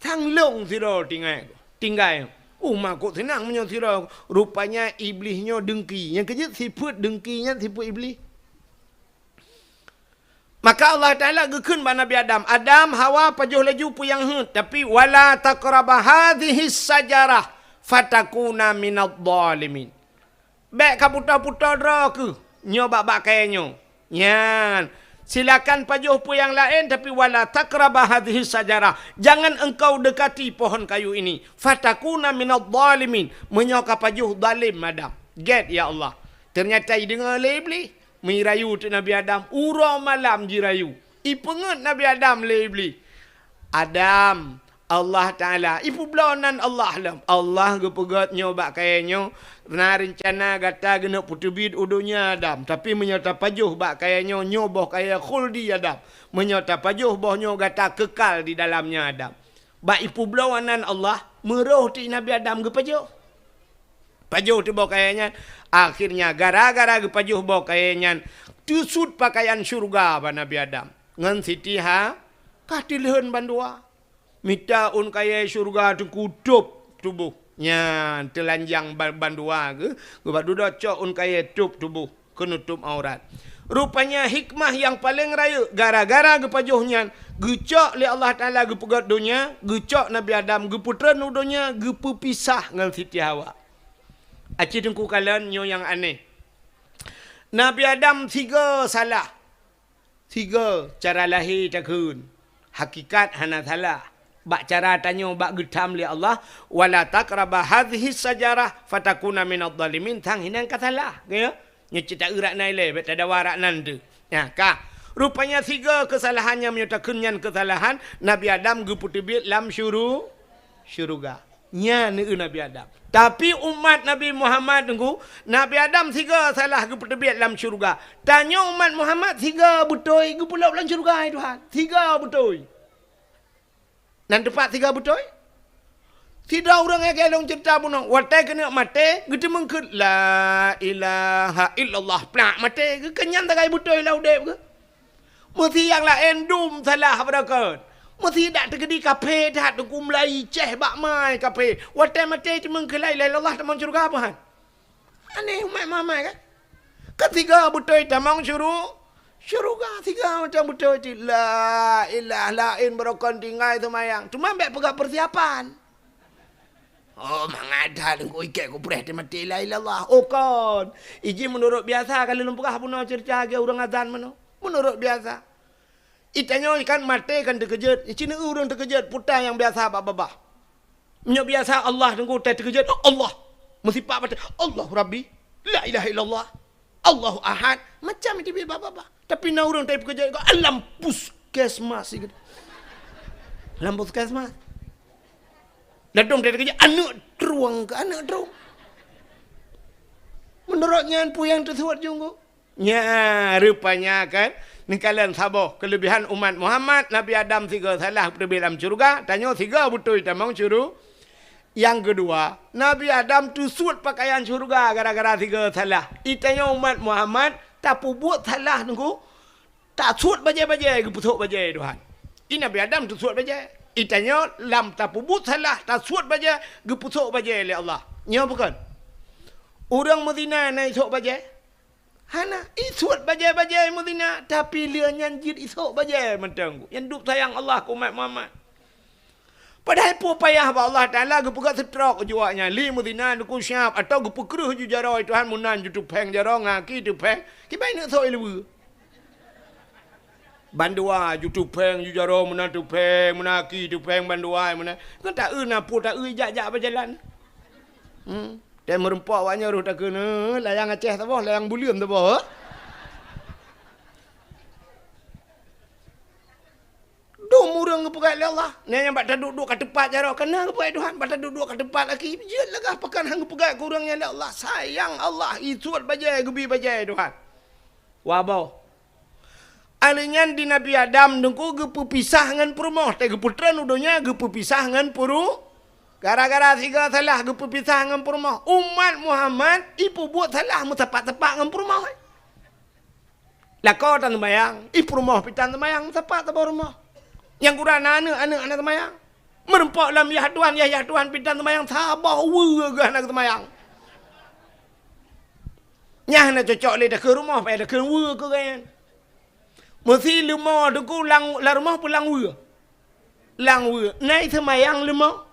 sang lôn sidroe tingat, tinggai. Uh, ma kok seunang meunyoe sidroe. Rupanya Iblih nyoe dengki. Nyang keujeuet sifeuet dengki nyan sifeuet Iblih. Maka Allah Taala geukheun bak Nabi Adam, "Adam, Hawa, pajoh laju peue nyang heuet, tapi wala taqraba hadhihi syajarah fatakuna minadh dhalimin." Bék ka putoe-putoe droe keuh nyoe bak-bak kayée nyoe. Nyan, silakan pajoh peue nyang laén, tapi wala taqraba hadhihi syajarah. Jangan engkau dekati pohon kayu ini. Fatakuna minadh dhalimin. Meunyoe ka pajoh zalim Adam. Gét ya Allah. Teunyata ideungoe lé Iblih. Meurayu teuk Nabi Adam. Uroe malam jirayu. Ipeungét Nabi Adam lé Iblih. Adam, Allah Taala. Ipeubloe nan Allah lom. Allah geupeugét nyoe bak kayée nyoe, na reuncana gata keuneuk peuteubiet u donya Adam. Tapi meunyoe tapajoh bak kayée nyoe, nyoe boh kayée khuldi Adam. Meunyoe tapajoh boh nyoe, gata keukal di dalamnya Adam. Bak ipeubloe nan Allah, meurôh teuk Nabi Adam geupajoh. Pajoh teuk boh kayée nyan. Akhirnya, gara-gara geupajoh boh kayée nyan, teusut pakaian syeuruga bak Nabi Adam. Ngon Siti Ha, ka teulheueh bandua. Mita ôn kayée syeuruga teukutôb tuboh. Nyan, teulanjang ba-, bandua geuh, geuba dudoe cok ôn kayée tôb tuboh, keuneutôb aurat. Rupanya hikmah nyang paleng rayeuk, gara-gara geupajoh nyan, geucok lé Allah Taala geupeugét donya, geucok Nabi Adam, geupeutreun u donya, geupeupisah ngon Siti Hawa. Aci Teungku kalon nyoe nyang aneh. Nabi Adam sigoe salah. Sigoe cara lahé takheun. Hakikat hana salah. Bak cara tanyoe bak geutham lé Allah, "Wala taqraba hadhihi syajarah fatakuna minadh dhalimin," sang hinan ka salah. Ka ya? Nyoe cit ta-eu rak nan ilée, bék tadawa rak nan teuh. Nyan ka. Rupanya sigoe keusalahan nyang meunyoe takheun nyan keusalahan, Nabi Adam geupeuteubiet lam syuru-, syeuruga. Nyan neu Nabi Adam. Tapi umat Nabi Muhammad Teungku, Nabi Adam sigoe salah geupeuteubiet lam syeuruga. Tanyoe umat Muhammad sigoe beutôi geupeulop lam syeuruga, hai Tuhan. Sigoe beutôi. Nan teupat sigoe beutôi? Sidroe ureuëng nyang lôn ceurita bunoe, watée keuneuk maté, geuteumeung kheun, "La ilaha illallah," plak maté, geukeunyan tagai beutôi lam udeb geuh. Meusi nyang laén dum salah beureukat. Meusi dak teukeudi kaphé that Teungku Mulai céh bak mai kaphé. Watée maté teumeung kheun la ilaha illallah tamong syeuruga, bukan? Aneh umat Muhammad kan? Ketiga beutôi tamong syuru-, syeuruga, tiga macam beutôi cit. La ilaha laén beureukat tinggai seumayang. Cuma bék peugah persiapan. Oh, mangat that Teungku ikét kupreh teumaté la ilaha illallah. Oh, kon. Iji meunurot biasa ka lôn peugah bunoe ceurita lagée ureuëng azan meunoe. Meunurot biasa. Itanyoe kan maté kan teukeujot. Ici neu ureuëng teukeujot puta nyang biasa bak babah. Meunyoe biasa Allah Teungku teukeujot, Allah. Meusipak maté, Allahu Rabbi. La ilaha illallah. Allahu Ahad. Macam itu bak babah. Tapi na ureuëng teukeujot, alam puskesmas gitu. Alam puskesmas. Dadong teukeujot, aneuk trueng ke aneuk trueng. Meunurot nyan peue nyang teusuet junggu? Nya, rupanya kan, neukalon saboh keulebihan umat Muhammad, Nabi Adam sigoe salah teubiet lam syeuruga, tanyoe sigoe beutôi tamong syuru-. Nyang keudua, Nabi Adam teusuet pakaian syeuruga gara-gara sigoe salah. Itanyoe umat Muhammad tapeubuet salah Teungku, tasuet bajée-bajée geupeusok bajée Tuhan. I Nabi Adam teusuet bajée. Itanyoe lam tapeubuet salah, tasuet bajée geupeusok bajée lé Allah. Nyoe bukon? Ureuëng meuzina na isok bajée? Hana, isuet bajée-bajée meuzina, tapi lheueh nyan jeuet isok bajée mantong. Nyan duek sayang Allah keu umat Muhammad. Padahai peue payah bak Allah Taala geupeugah seutrok ju awaknyan, lé meuzina Teungku siab, atawa geupeukreueh ju jaroe Tuhan meunan ju tupéng jaroe ngon aki tupéng, kiban neuk sok ileue. Bandua ju tupéng ju jaroe meunan tupéng, meunan aki tupéng bandua meunan. Kan ta-eu na peue ta-eu jak-jak beujalan. Hmm. Tée meurumpok awaknyan roh takheun, "Eh, layang Aceh saboh, layang buleuen saboh, eh?" Dum ureuëng geupeugah lé Allah. Nyan nyang bak taduek-duek ka teupat jaroe, kana geupeugah Tuhan, bak taduek-duek ka teupat aki. Jeuet lagah pakan han geupeugah keu ureuëng nyan lé Allah. Sayang Allah, isuet bajée, geubi bajée Tuhan. Waboh. Ahli nyan di Nabi Adam Teungku geupeupisah ngon peurumoh, tée geupeutreun u donya geupeupisah ngon peuru-, gara-gara sigoe salah geupeupisah ngon peurumoh. Umat Muhammad ipeubuet salah meusapat-sapat ngon peurumoh. Lakoe tan seumayang, ipeurumoh pih tan seumayang, meusapat saboh rumoh. Nyang gura na aneuk, aneuk hana seumayang. Meurumpok lam yah Tuhan, yah, yah Tuhan pih tan seumayang, saboh weue geuh hana seumayang. Nyan hana cocok lé takheun rumoh, payah takheun weue keu gobnyan. Meusi leumo Teungku lam, lam rumoh peue lam weue? Lam weue. Na iseumayang leumo?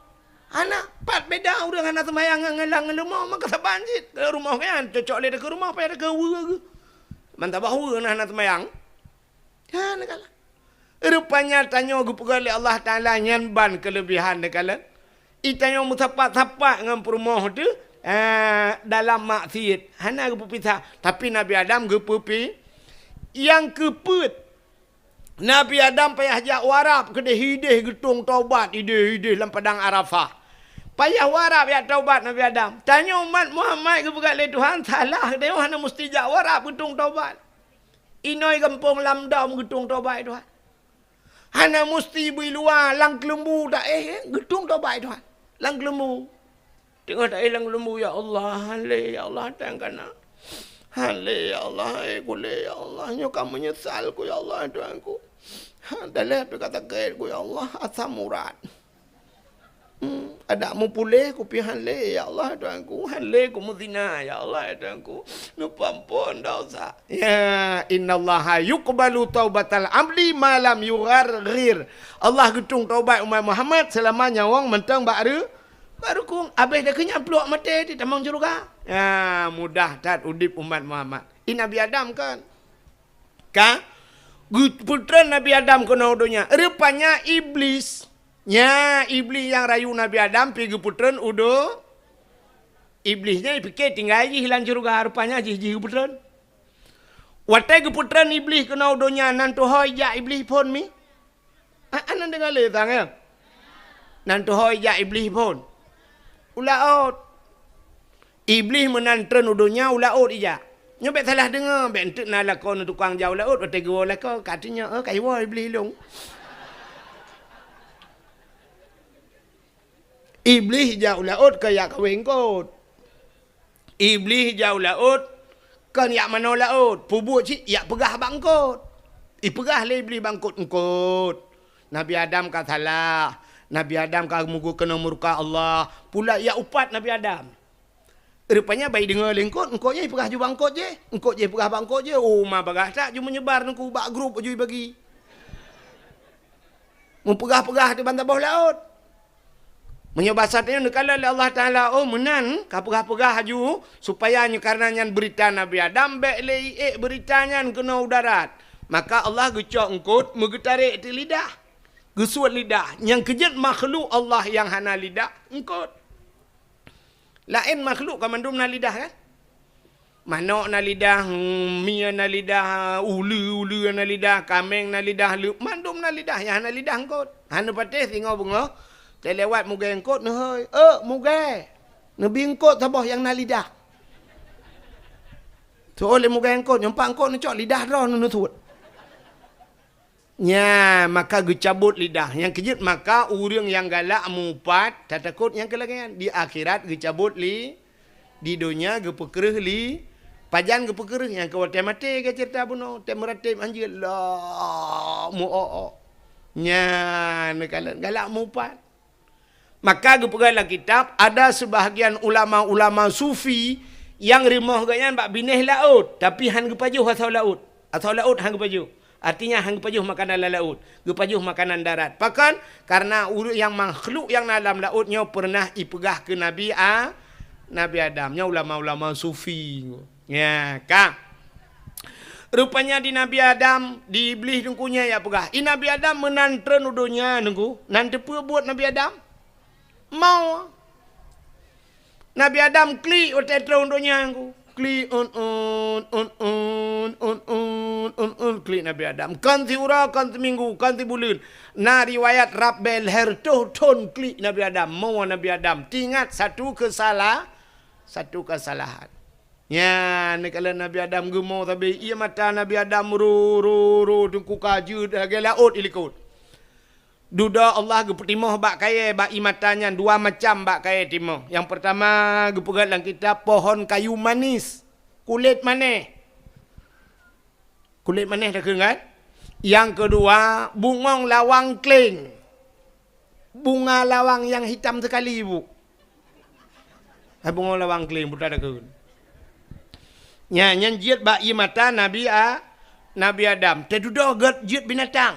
Hana. Pat beda ureuëng hana seumayang ngon, ngon lam leumo, maka saban cit. Lam rumoh nyan cocok lé takheun rumoh, payah takheun weue geuh. Mantong bah weue na hana seumayang. Hana kalah. Rupanya tanyoe geupeugah lé Allah Taala nyan ban keulebihan neukalon. Itanyoe meusapat-sapat ngon peurumoh teuh, eh, dalam maksiet. Hana geupeupisah. Tapi Nabi Adam geupeupi-, nyang keupeuet, Nabi Adam payah jak u Arab keudeh hideh geutong taubat, hideh-hideh lam padang Arafah. Payah u Arab jak taubat Nabi Adam. Tanyoe umat Muhammad geupeugah lé Tuhan, salah, tanyoe hana musti jak u Arab geutong taubat. Inoi gampông lam dom geutong taubat Tuhan. Hana musti bui luwa lam keulumbu taéh, eh, geutong taubat Tuhan. Lam keulumbu. Teungoh taéh lam keulumbu, "Ya Allah, han lé, ya Allah, tan kana. Han lé, ya Allah, eh, kulé, ya Allah, nyoe ka meunyeusal ku, ya Allah, Tuhanku. Ha, daleh pih ka sakét ku, ya Allah, asam urat. Hmm, adak meupuléh ku pih han lé, ya Allah, Tuhanku, han lé ku meuzina, ya Allah, Tuhanku. Neupeuampôn dosa." Ya, "Innallaha yuqbalu taubatal abdi ma lam yugharghir." Allah geutong taubat umat Muhammad seulama nyawöng mantong bak reu-, Barukung, abéh dakeuh nyan pluek maté di tamong syeuruga. Ha, mudah that udeb umat Muhammad. I Nabi Adam kan? Ka? Geupeutreun Nabi Adam keunoe u donya. Rupanya Iblis. Nya, Iblis nyang rayu Nabi Adam pi geupeutreun u do-, Iblis nyan jipike tinggai jih lam syeuruga, rupanya jih, jih geupeutreun. Watée geupeutreun Iblis keunoe u donya, nan tuho ijak Iblis phon mi? A-, aneuk deungoe lé sang, ya? Nan tuho ijak Iblis phon. U laôt. Iblis meunan treun u donya u laôt ijak. Nyoe bék salah deungoe, bék enteuk na lakoe neu tukang jak u laôt, watée geuwoe lakoe, ka teunyok, "Eh, ka iwoe Iblis lôn." Iblis ijak u laôt keu jak kawé eungkôt. Iblis ijak u laôt, kon jak manoe laôt, peubuet cit jak peugah bak eungkôt. Ipeugah lé Iblis bak eungkôt, "Eungkôt, Nabi Adam ka salah, Nabi Adam ka meugu-, keuneuk murka Allah, pula jak upat Nabi Adam." Rupanya bak ideungoe lé eungkôt, eungkôt nyan ipeugah ju bak eungkôt jéh, eungkôt jéh ipeugah bak eungkôt jéh, oh, ma bagaih that ju meunyebar nungku bak grup ju ibagi. Meupeugah-peugah di bansaboh laôt. Meunyoe basa tanyoe neukalon lé Allah Taala, oh, meunan ka peugah-peugah laju, supaya nyoe kareuna nyan beurita Nabi Adam, bék lé iék beurita nyan keunoe u darat. Maka Allah geucok eungkôt meugeutarek di lidah. Geusuet lidah. Nyang keujeuet makhluk Allah nyang hana lidah, eungkôt. Laén makhluk ka mandum na lidah, kan? Manok na lidah, mie na lidah, uleue-uleue na lidah, kaméng na lidah, leueb, mandum na lidah, nyang hana lidah eungkôt. Hana patéh singoh beungoh, teulewat mugée eungkôt neuhôi, "Euk, mugée!" Neubi eungkôt saboh nyang na lidah. Soe lé mugée eungkôt, nyoe pat eungkôt neucok lidah droe neusuet. Nya, maka geucabot lidah. Nyang keujeuet maka ureuëng nyang galak mupat, tatakot nyang keu lagée nyan. Di akhirat geucabot li, di donya geupeukreueh li, pajan geupeukreueh nyang keu watée maté, ka ceurita bunoe, watée meuratéb hanjeuet, lah, meu-ok-ok. Nya, neukalon galak mupat. Maka geupeugah lam kitab, ada seubahgian ulama-ulama sufi nyang rumoh geuhnyan bak binéh laôt, tapi hán geupajoh asoe laôt. Asoe laôt hán geupajoh. Artinya hán geupajoh makanan lam laôt, geupajoh makanan darat. Pakon? Kareuna ureuëng nyang makhluk nyang na lam laôt nyoe peureunah ipeugah keu Nabi A-, Nabi Adam. Nyoe ulama-ulama sufi. Nya, ka. Rupanya di Nabi Adam, di Iblih teungku nyan jak peugah, "I Nabi Adam meunan treun u donya, teungku, nan teupeue buet Nabi Adam?" Mau. Nabi Adam klik watée treun u donya, teungku. Klik, un, un, klik Nabi Adam. Kon siuroe, kon siminggu, kon sibuleuen. Na riwayat rab bée lhée reutôh thon klik Nabi Adam. Mau Nabi Adam. Teuingat satu keusala-, satu keusalahan. Nyan, neukalon Nabi Adam geumo sabe, ié mata Nabi Adam ro, ro, ro, teungku ka jeuet lagée laôt ilikot. Dudoe Allah geupeutimoh bak kayée, bak ié mata nyan dua macam bak kayée timoh. Nyang peurtama geupeugah lam kitab pohon kayu manis, kulét manéh. Kulét manéh takheun kan? Nyang keudua, bungong lawang kleng. Bunga lawang nyang hitam sekali, Bu. Hai bungong lawang kleng, buta takheun. Nya, nyan jeuet bak ié mata Nabi A-, Nabi Adam. Teududoe gét jeuet binatang.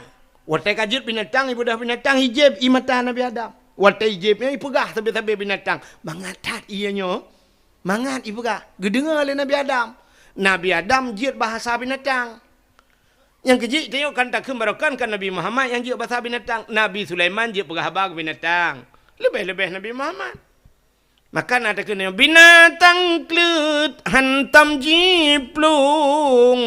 Watée ka jeuet binatang, ibeudôh binatang, ijéb ié mata Nabi Adam. Watée ijéb nyan ipeugah sabe-sabe binatang. Mangat that ié nyoe. Mangat ipeugah, geudeungoe lé Nabi Adam. Nabi Adam jeuet bahasa binatang. Nyang keujeuet tanyoe kan takheun barokan kan Nabi Muhammad nyang jeuet bahasa binatang. Nabi Sulaiman jeuet peugah haba keu binatang. Leubeh-leubeh Nabi Muhammad. Maka na takheun, "Binatang kleuet hantom jiplueng,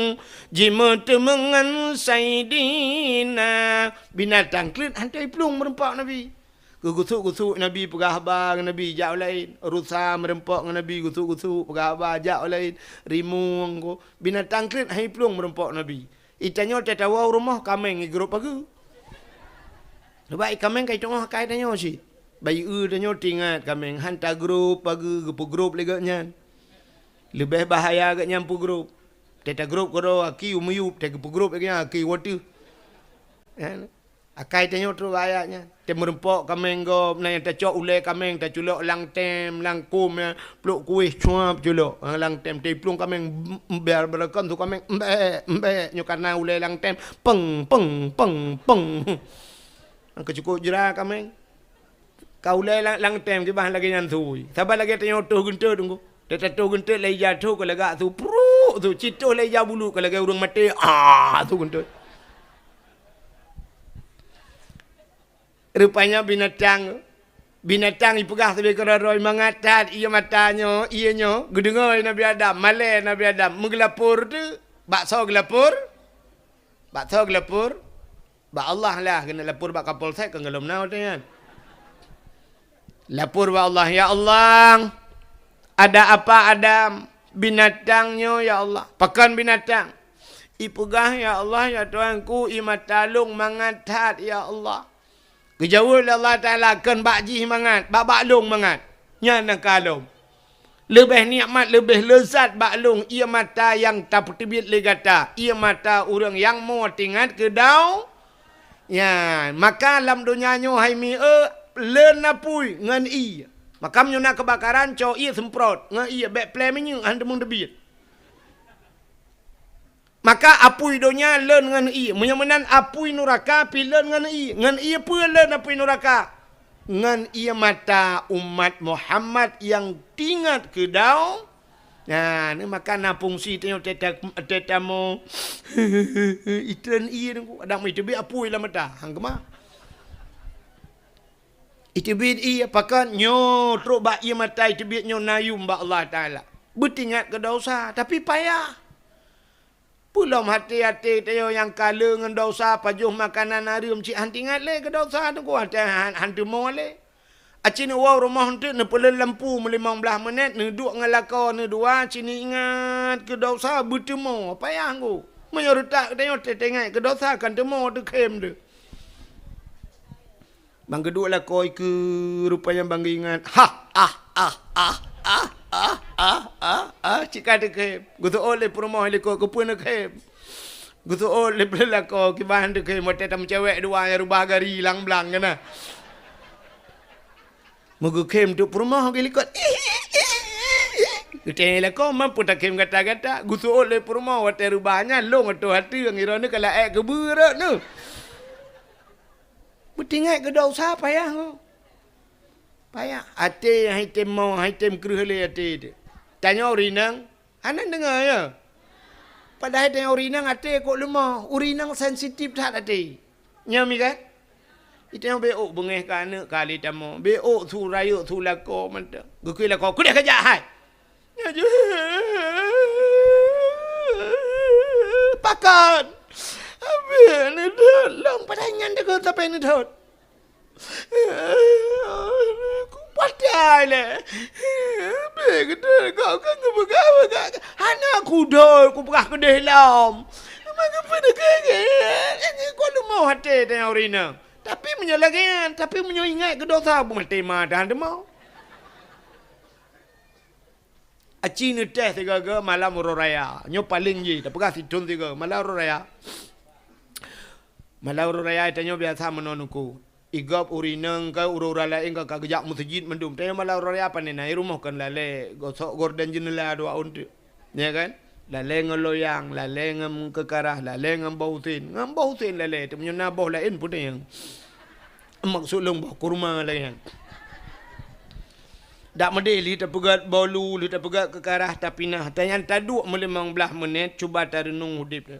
jimeuteumeung ngon Saidina." Binatang kleuet hantom jiplueng meureumpok Nabi. Geugusuk-gusuk Nabi peugah haba ngon Nabi jak u laén. Rusa meureumpok ngon Nabi gusuk-gusuk peugah haba jak u laén. Rimueng ko. Binatang kleuet han jiplueng meureumpok Nabi. Itanyoe tatawoe u rumoh kaméng igrôp pageue. Sabab i kaméng ka itu'oh akai tanyoe cit. Bayeue tanyoe teuingat kaméng, han tagrôp pageue geupeugrôp lé geuhnyan. Leubeh bahaya geuhnyan peugrôp. Tatagrôp keudroe aki u miyueb, tageupeugrôp lé geuhnyan aki u ateueh. Nyan. Akai tanyoe trok ayat nyan. Teumeureumpok kaméng gob, na nyang tacok ulée kaméng, taculok lam tem, lam kôm nyan, plôk kuéh cuap culok. Ha, lam tem, taplueng kaméng, biar beureukan su kaméng, mbek, mbek, nyoe kana ulée lam tem, peng, peng, peng, peng. Nyang keucukôp jra kaméng. Ka ulée lam, lam tem, kiban lagée nyan sui. Saban lagée tanyoe toh geunteut, Teungku. Tatatoh geunteut lé ija toh ka lagak su, pruk su, cit toh lé ija bulu ka lagée ureuëng maté, ah, su geunteut. Rupanya binatang, binatang ipeugah sabe keudroe-droe mangat that, ié mata nyoe, ié nyoe, geudeungoe Nabi Adam, malée Nabi Adam, meugeulapor teuh, bak soe geulapor? Bak soe geulapor? Bak Allah lah, keuneuk lapor bak Kapolsek, kon gohlom na watée nyan. Lapor bak Allah, "Ya Allah, ada apa Adam? Binatang nyoe, ya Allah." "Pakon binatang?" "Ipeugah, ya Allah, ya Tuhanku, ié mata lôn mangat that, ya Allah." Geujaweueb lé Allah Taala, "Kon bak jih mangat, bak, bak lôn mangat. Nyan nyang ka lom. Leubeh nikmat, leubeh leuzat bak lôn ié mata nyang tapeuteubiet lé gata, ié mata ureuëng nyang mo teuingat keu dau-" Nyan, maka lam donya nyoe hai mi-e, leuen apui ngon ié. Maka meunyoe na keubakaran, cok ié seumprot ngon ié, bék plé minyeuk, han teumeung teubiet. Maka apui donya leuen ngon ié. Meunyoe meunan apui nuraka pi leuen ngon ié. Ngon ié peue leuen apui nuraka? Ngon ié mata umat Muhammad nyang teuingat keu dau-, Nah, ni maka na fungsi tanyoe teta-, tetamo. Itren ié nunggu. Adak meuteubiet apui lam mata. Hang keumah. Iteubiet ié, pakon nyoe trok bak ié mata iteubiet nyoe na yum bak Allah Taala. Beuteuingat keu dosa, tapi payah. Peulom até-até tanyoe nyang ka le ngon dosa, pajoh makanan hareuem cit han teuingat lé keu dosa teungku, até han, han teumo lé. Aci neuwoe rumoh eunteuk neupeuleueng lampu meulimong blaih minét, neuduek ngon lakoe neudua, ci neuingat keu dosa beuteumo, payah ngu. Meunyoe reutak tanyoe teuingat keu dosa kan teumo teukhém deuh. Bang geuduek lakoe keu rupanya bang geuingat. Ha, ah, ah, ah, ah, ah, ah, ah, ah, cit ka teukhém. Geuseuôt lé peurumoh likot keupeue neukhém. Geuseuôt lé peuleueng lakoe kiban teukhém watée tameucewek dua nyang rubah gari lang blang keunan. Meugeukhém teuk peurumoh geulikot. Geutanyong lakoe, "Man peue takhém gata-gata?" Geuseuôt lé peurumoh watée rubah nyan lôn ateueh ateueng, iroe nyoe ka laék keubeurot nyoe. Beuteuingat keu dosa payah nyoe. Payah. Até hai tem mo, hai tem kreueh lé até teuh. Tanyoe ureueng inong, hana deungoe ya. Padahai tanyoe ureueng inong até kok leumoh, ureueng inong sensitif that até. Nyoe mi kan? Itanyoe bék ôk beungéh keu aneuk kali tamoe. Bék ôk su rayeuk su lakoe mantong. Geukheun lakoe, "Keudeh kajak hai!" Nyoe jeuet. Pakon? Abéh neuthot lom padahai nyan deungon sampai neuthot. Kupatai lé. Bèk geutanyoe kok ka geupeugah-peugah. Hana kudoi kupeugah keudeh lom. Maka peue keu, kok leumoh até tanyoe ureueng inong. Tapi meunyoe lagèe nyan, tapi meunyoe ingat keu dosa, beumaté ma dan teumo. Aci neutéh sigoe-goe malam uroe raya. Nyoe paleng jih, tapeugah sithon sigoe malam uroe raya. Malam uroe raya tanyoe biasa meunoe nuku. Igob ureueng inong ka, ureueng-ureueng laén ka, ka geujak meuseujid mandum. Tanyoe malam uroe raya pane na, i rumoh kon lalé, gosok gorden jeuneula dua ôn teuk. Ya kan? Lalé ngon loyang, lalé ngon keukarah, lalé ngon boh usen. Ngon boh usen lalé, tapi meunyoe na boh laén pun nyang maksud lôn boh kurma lagèe nyan. Dak meudeh lheueh tapeugöt bolu, lheueh tapeugöt keukarah, tapinah. Tanyan taduek meulimong blaih menit, cuba tareunong udeb.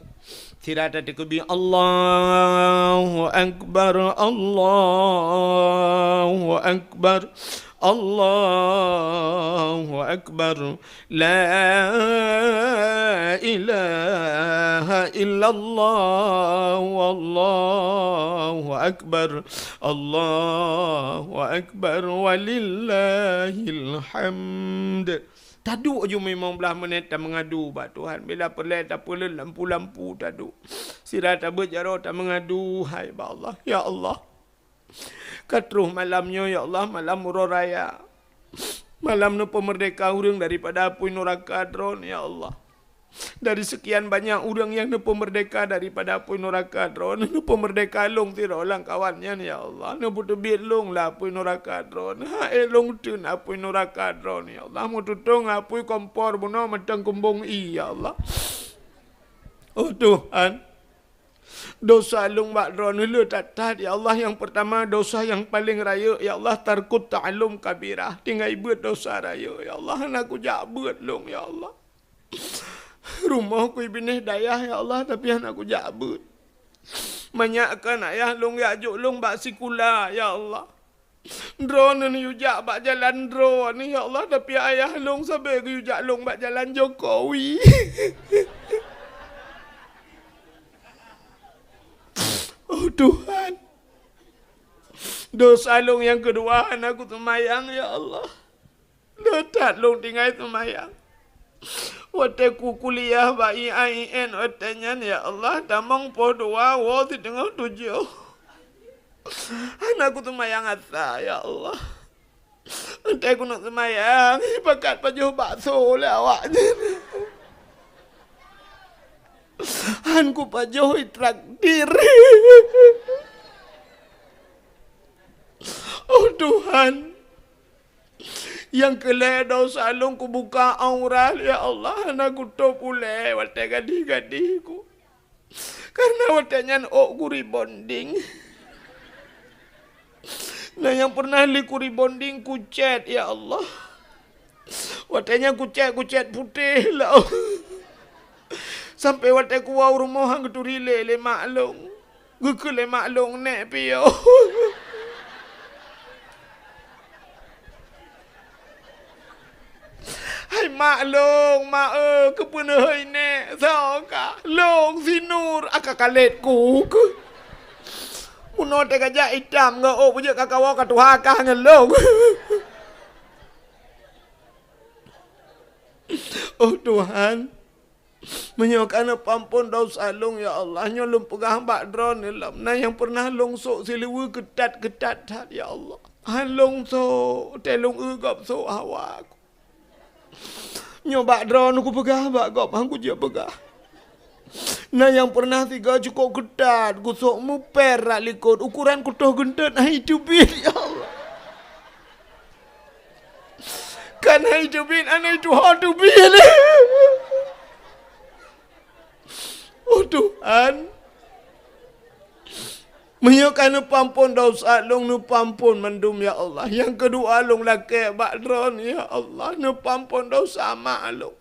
Sira tateukeubi, "Allahu Akbar, Allahu Akbar." Allahu Akbar. La ilaha illallah. Allahu Akbar. Allahu Akbar. Walillahil hamd. Taduek ju limong blaih menit tameungadu bak Tuhan. Bila peureulèe tapeuleuen lampu-lampu taduek. Sira tabeuet jaroe tameungadu, hai bak Allah. Ya Allah. Ka troh malam nyoe, ya Allah, malam uroe raya. Malam neupeumeurdeka ureuëng daripada apui nuraka Droeneuh, ya Allah. Dari sekian banyak ureuëng nyang neupeumeurdeka daripada apui nuraka Droeneuh, neupeumeurdeka lôn sidroe lam kawan nyan, ya Allah. Neupeuteubiet lôn lam apui nuraka Droeneuh. Ha'e lôn teun apui nuraka Droeneuh, ya Allah. Meututong apui kompor bunoe mantong kumbong ie, ya Allah. Oh Tuhan, dosa lôn bak Droeneuh le that-that, ya Allah. Nyang peurtama, dosa nyang paleng rayeuk, ya Allah, tarkut ta'allum kabirah, tinggai beuet dosa rayeuk, ya Allah. Hana kujak beuet lôn, ya Allah. Rumoh kubinéh dayah, ya Allah, tapi hana kujak beuet. Manyak kan ayah lôn jak jok lôn bak sikula, ya Allah. Droeneuh neuyue jak bak jalan droeneuh, ya Allah, tapi ayah lôn sabe geuyue jak lôn bak jalan Jokowi. Oh Tuhan, dosa lôn nyang keudua hana kuseumayang, ya Allah. Le that lôn tinggai seumayang. Watée ku kuliah bak I A I N watée nyan, ya Allah, tamong poh dua woe siteungoh tujoh. Hana kuseumayang asa, ya Allah. Watée keuneuk seumayang, pakat pajoh bakso lé awaknyan. Han kupajoh, itraktir. Oh Tuhan, nyang keu lhée dosa lôn kubuka aurat, ya Allah, hana kutôb ulée watée gadih-gadih ku. Karena watée nyan ôk ku rebonding. Na nyang pernah lé ku rebonding kucét, ya Allah. Watée nyan kucét, kucét putéh lom. Sampoe watée kuwoe u rumoh han geuturi lé, lé mak lôn. Geukheun lé mak lôn, "Nék piôh." Hai mak lôn, mak eu, keupeue neuhôi nék, soe ka? Lôn si Nur, aka kalét ku keuh. Bunoe teuka jak itam ngon ôk, beujeuet ka kawoe ka tuha kah ngon lôn. Oh Tuhan, meunyoe ka neupeuampon desya lôn, ya Allah, nyoe lôn peugah bak Droeneuh lom, na nyang peureunah lôn sôk siluweue keutat-keutat that, ya Allah. Han lôn sôk, teuh lôn eu gob sôk hawa ku. Nyoe bak Droeneuh kupeugah bak gob, han kujeuet peugah. Na nyang peureunah sigoe cukôp keutat, gusôk mupèr rot likôt, ukoran kutoh geunteut, han teubiet, ya Allah. Kan han teubiet, aneuk tuha teubiet. Oh Tuhan, meunyoe ka neupeuampon desya lôn, neupeuampon mandum, ya Allah. Nyang keudua lôn lakée bak Droeneuh, ya Allah, neupeuampon desya mak lôn.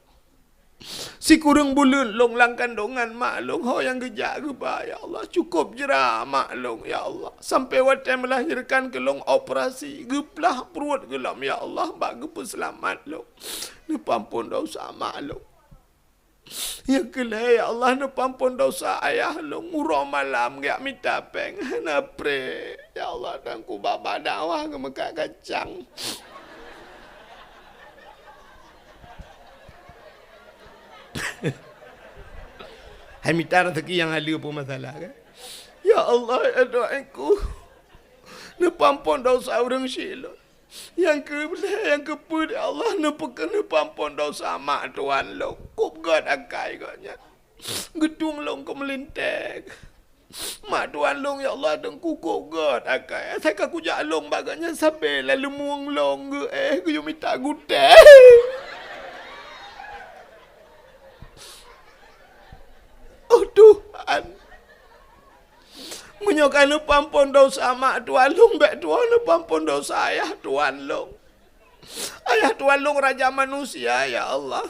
Sikureueng buleuen lôn lam kandongan mak lôn, ho nyang geujak geuba, ya Allah, cukôp jra mak lôn, ya Allah. Sampoe watée meulahérkan keu lôn operasi, geuplah pruet geuh lom, ya Allah, bak geupeuseulamat lôn. Neupeuampon desya mak lôn. Nyang keu lhée, ya Allah, neupeuampon desya ayah lôn, uroe malam geujak mita péng, hana pré. Ya Allah, dan kuba-ba dakwah geumeukat kacang. Hai mita raseuki nyang haleue peue masalah, kan? Ya Allah, ya Tuhanku, neupeuampon desya ureuëng syik lôn. Nyang keu lhée, nyang keu peuet, ya Allah, neupeuke-, neupeuampon desya mak tuan lôn. Kôb gét akai gobnyan. Geutueng lôn keu meulintée. Mak tuan lôn, ya Allah, teungku kôb gét akai. Asai ka kujak lôn bak gobnyan sabe lam leumueng lôn geuéh geuyue mita gutée. Oh Tuhan. Meunyoe ka neupeuampon desya mak tuan lôn, bék tuwoe neupeuampon desya ayah tuan lôn. Ayah tuan lôn raja manusia, ya Allah.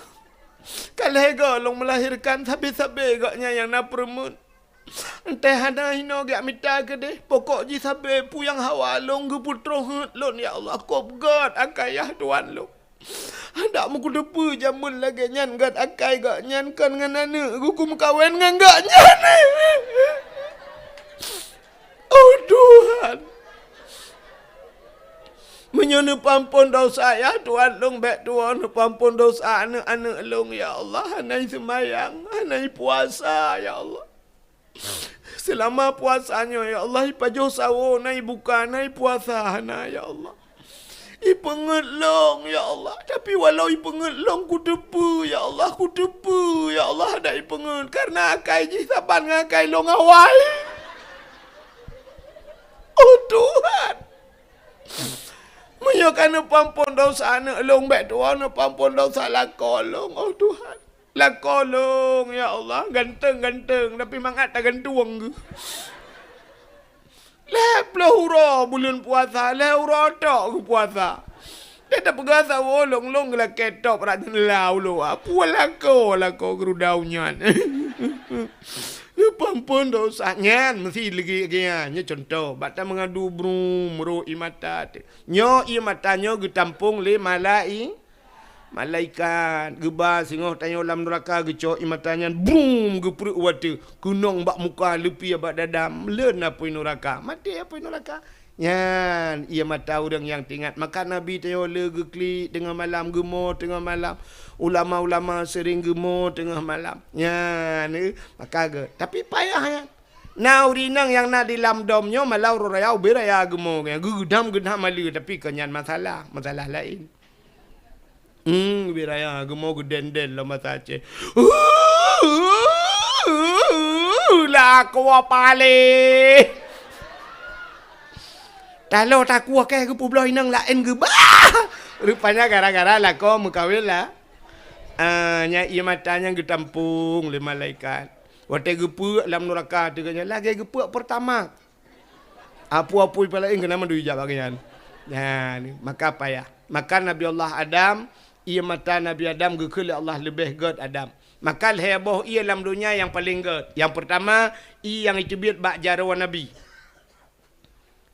Ka lhée goe lôn meulahérkan, sabe-sabe gobnyan nyang na peureumeun. Entah hana hinoe geumita keudeh, pokok jih sabe peue nyang hawa lôn geupeutroh heuet lôn, ya Allah, kop gét akai yah Tuhan lôn. Handak meukuteupeu jameun lagée nyan gét akai gobnyan kon ngon aneuëk geuh, kumeukawen ngon gobnyan. Oh Tuhan! Meunyoe neupeuampon dosa, ya Tuhan lôn, bék tuwoe neupeuampon dosa aneuëk-aneuëk lôn, ya Allah, hana seumayang, hana puasa, ya Allah. Seulama puasa nyoe, ya Allah, ipajoh sawoe, na ibuka, na ipuasa hana, ya Allah. Ipeungeuet lôn, ya Allah. Tapi walau ipeungeuet lôn, kuteupeu, ya Allah, kuteupeu, ya Allah, hana ipeungeuet. Kareuna akai jih saban ngon akai lôn awai. Oh Tuhan! Meunyoe ka neupeuampon dosa aneuëk lôn, bék tuwoe neupeuampon dosa lakoe lôn, oh Tuhan. Lakoe lôn, ya Allah, ganteng-ganteng, tapi mangat tagantueng geuh. Lhée ploh uroe buleuen puasa, lhée uroe tok geupuasa. Dia tapeugah sawoe lôn-lôn geulakée top rak neula ulo. Peue lakoe, lakoe geurudau nyan. Neupeuampon dosa nyan, meusi lagi-lagi nyan. Nyoe cuntoh, bak tameungadu brum, rôh ie mata teuh. Nyoe ie mata nyoe geutampong lé malai-, malaikat. Geuba singoh tanyoe lam nuraka, geucok ie mata nyan, brum, geupreuek u ateueh. Keunong bak muka, leupie bak dada, meuleuen apui nuraka. Maté apui nuraka. Nyan ie mata ureuëng nyang teuingat. Maka Nabi tanyoe le geuklik teungoh malam, geumo teungoh malam. Ulama-ulama sering geumo teungoh malam. Nyan, eh, maka gét. Tapi payah nyan. Na ureuëng inong nyang na di lam dom nyoe malam uroe raya, ubé raya geumo, geugeudam-geudam maleue, tapi kon nyan masalah, masalah laén. Hmm, ubé raya geumo geudendel lom basa Aceh. Lakoe paléh. Taloe takueh keu geupeubloe inong laén geuba. Rupanya gara-gara lakoe meukawen lah. Ah, nyan ie mata nyan geutampong lé malaikat. Watée geupeuek lam nuraka teuh geuhnyan lagée geupeuek Pertamax. Apui-apui pih laén keunan mandum ijak bak geuhnyan. Nyan, maka payah. Maka Nabi Allah Adam, ie mata Nabi Adam geukheun lé Allah leubeh gét Adam. Maka lhée boh ie lam donya nyang paleng gét. Nyang peurtama, ie nyang iteubiet bak jaroe Nabi.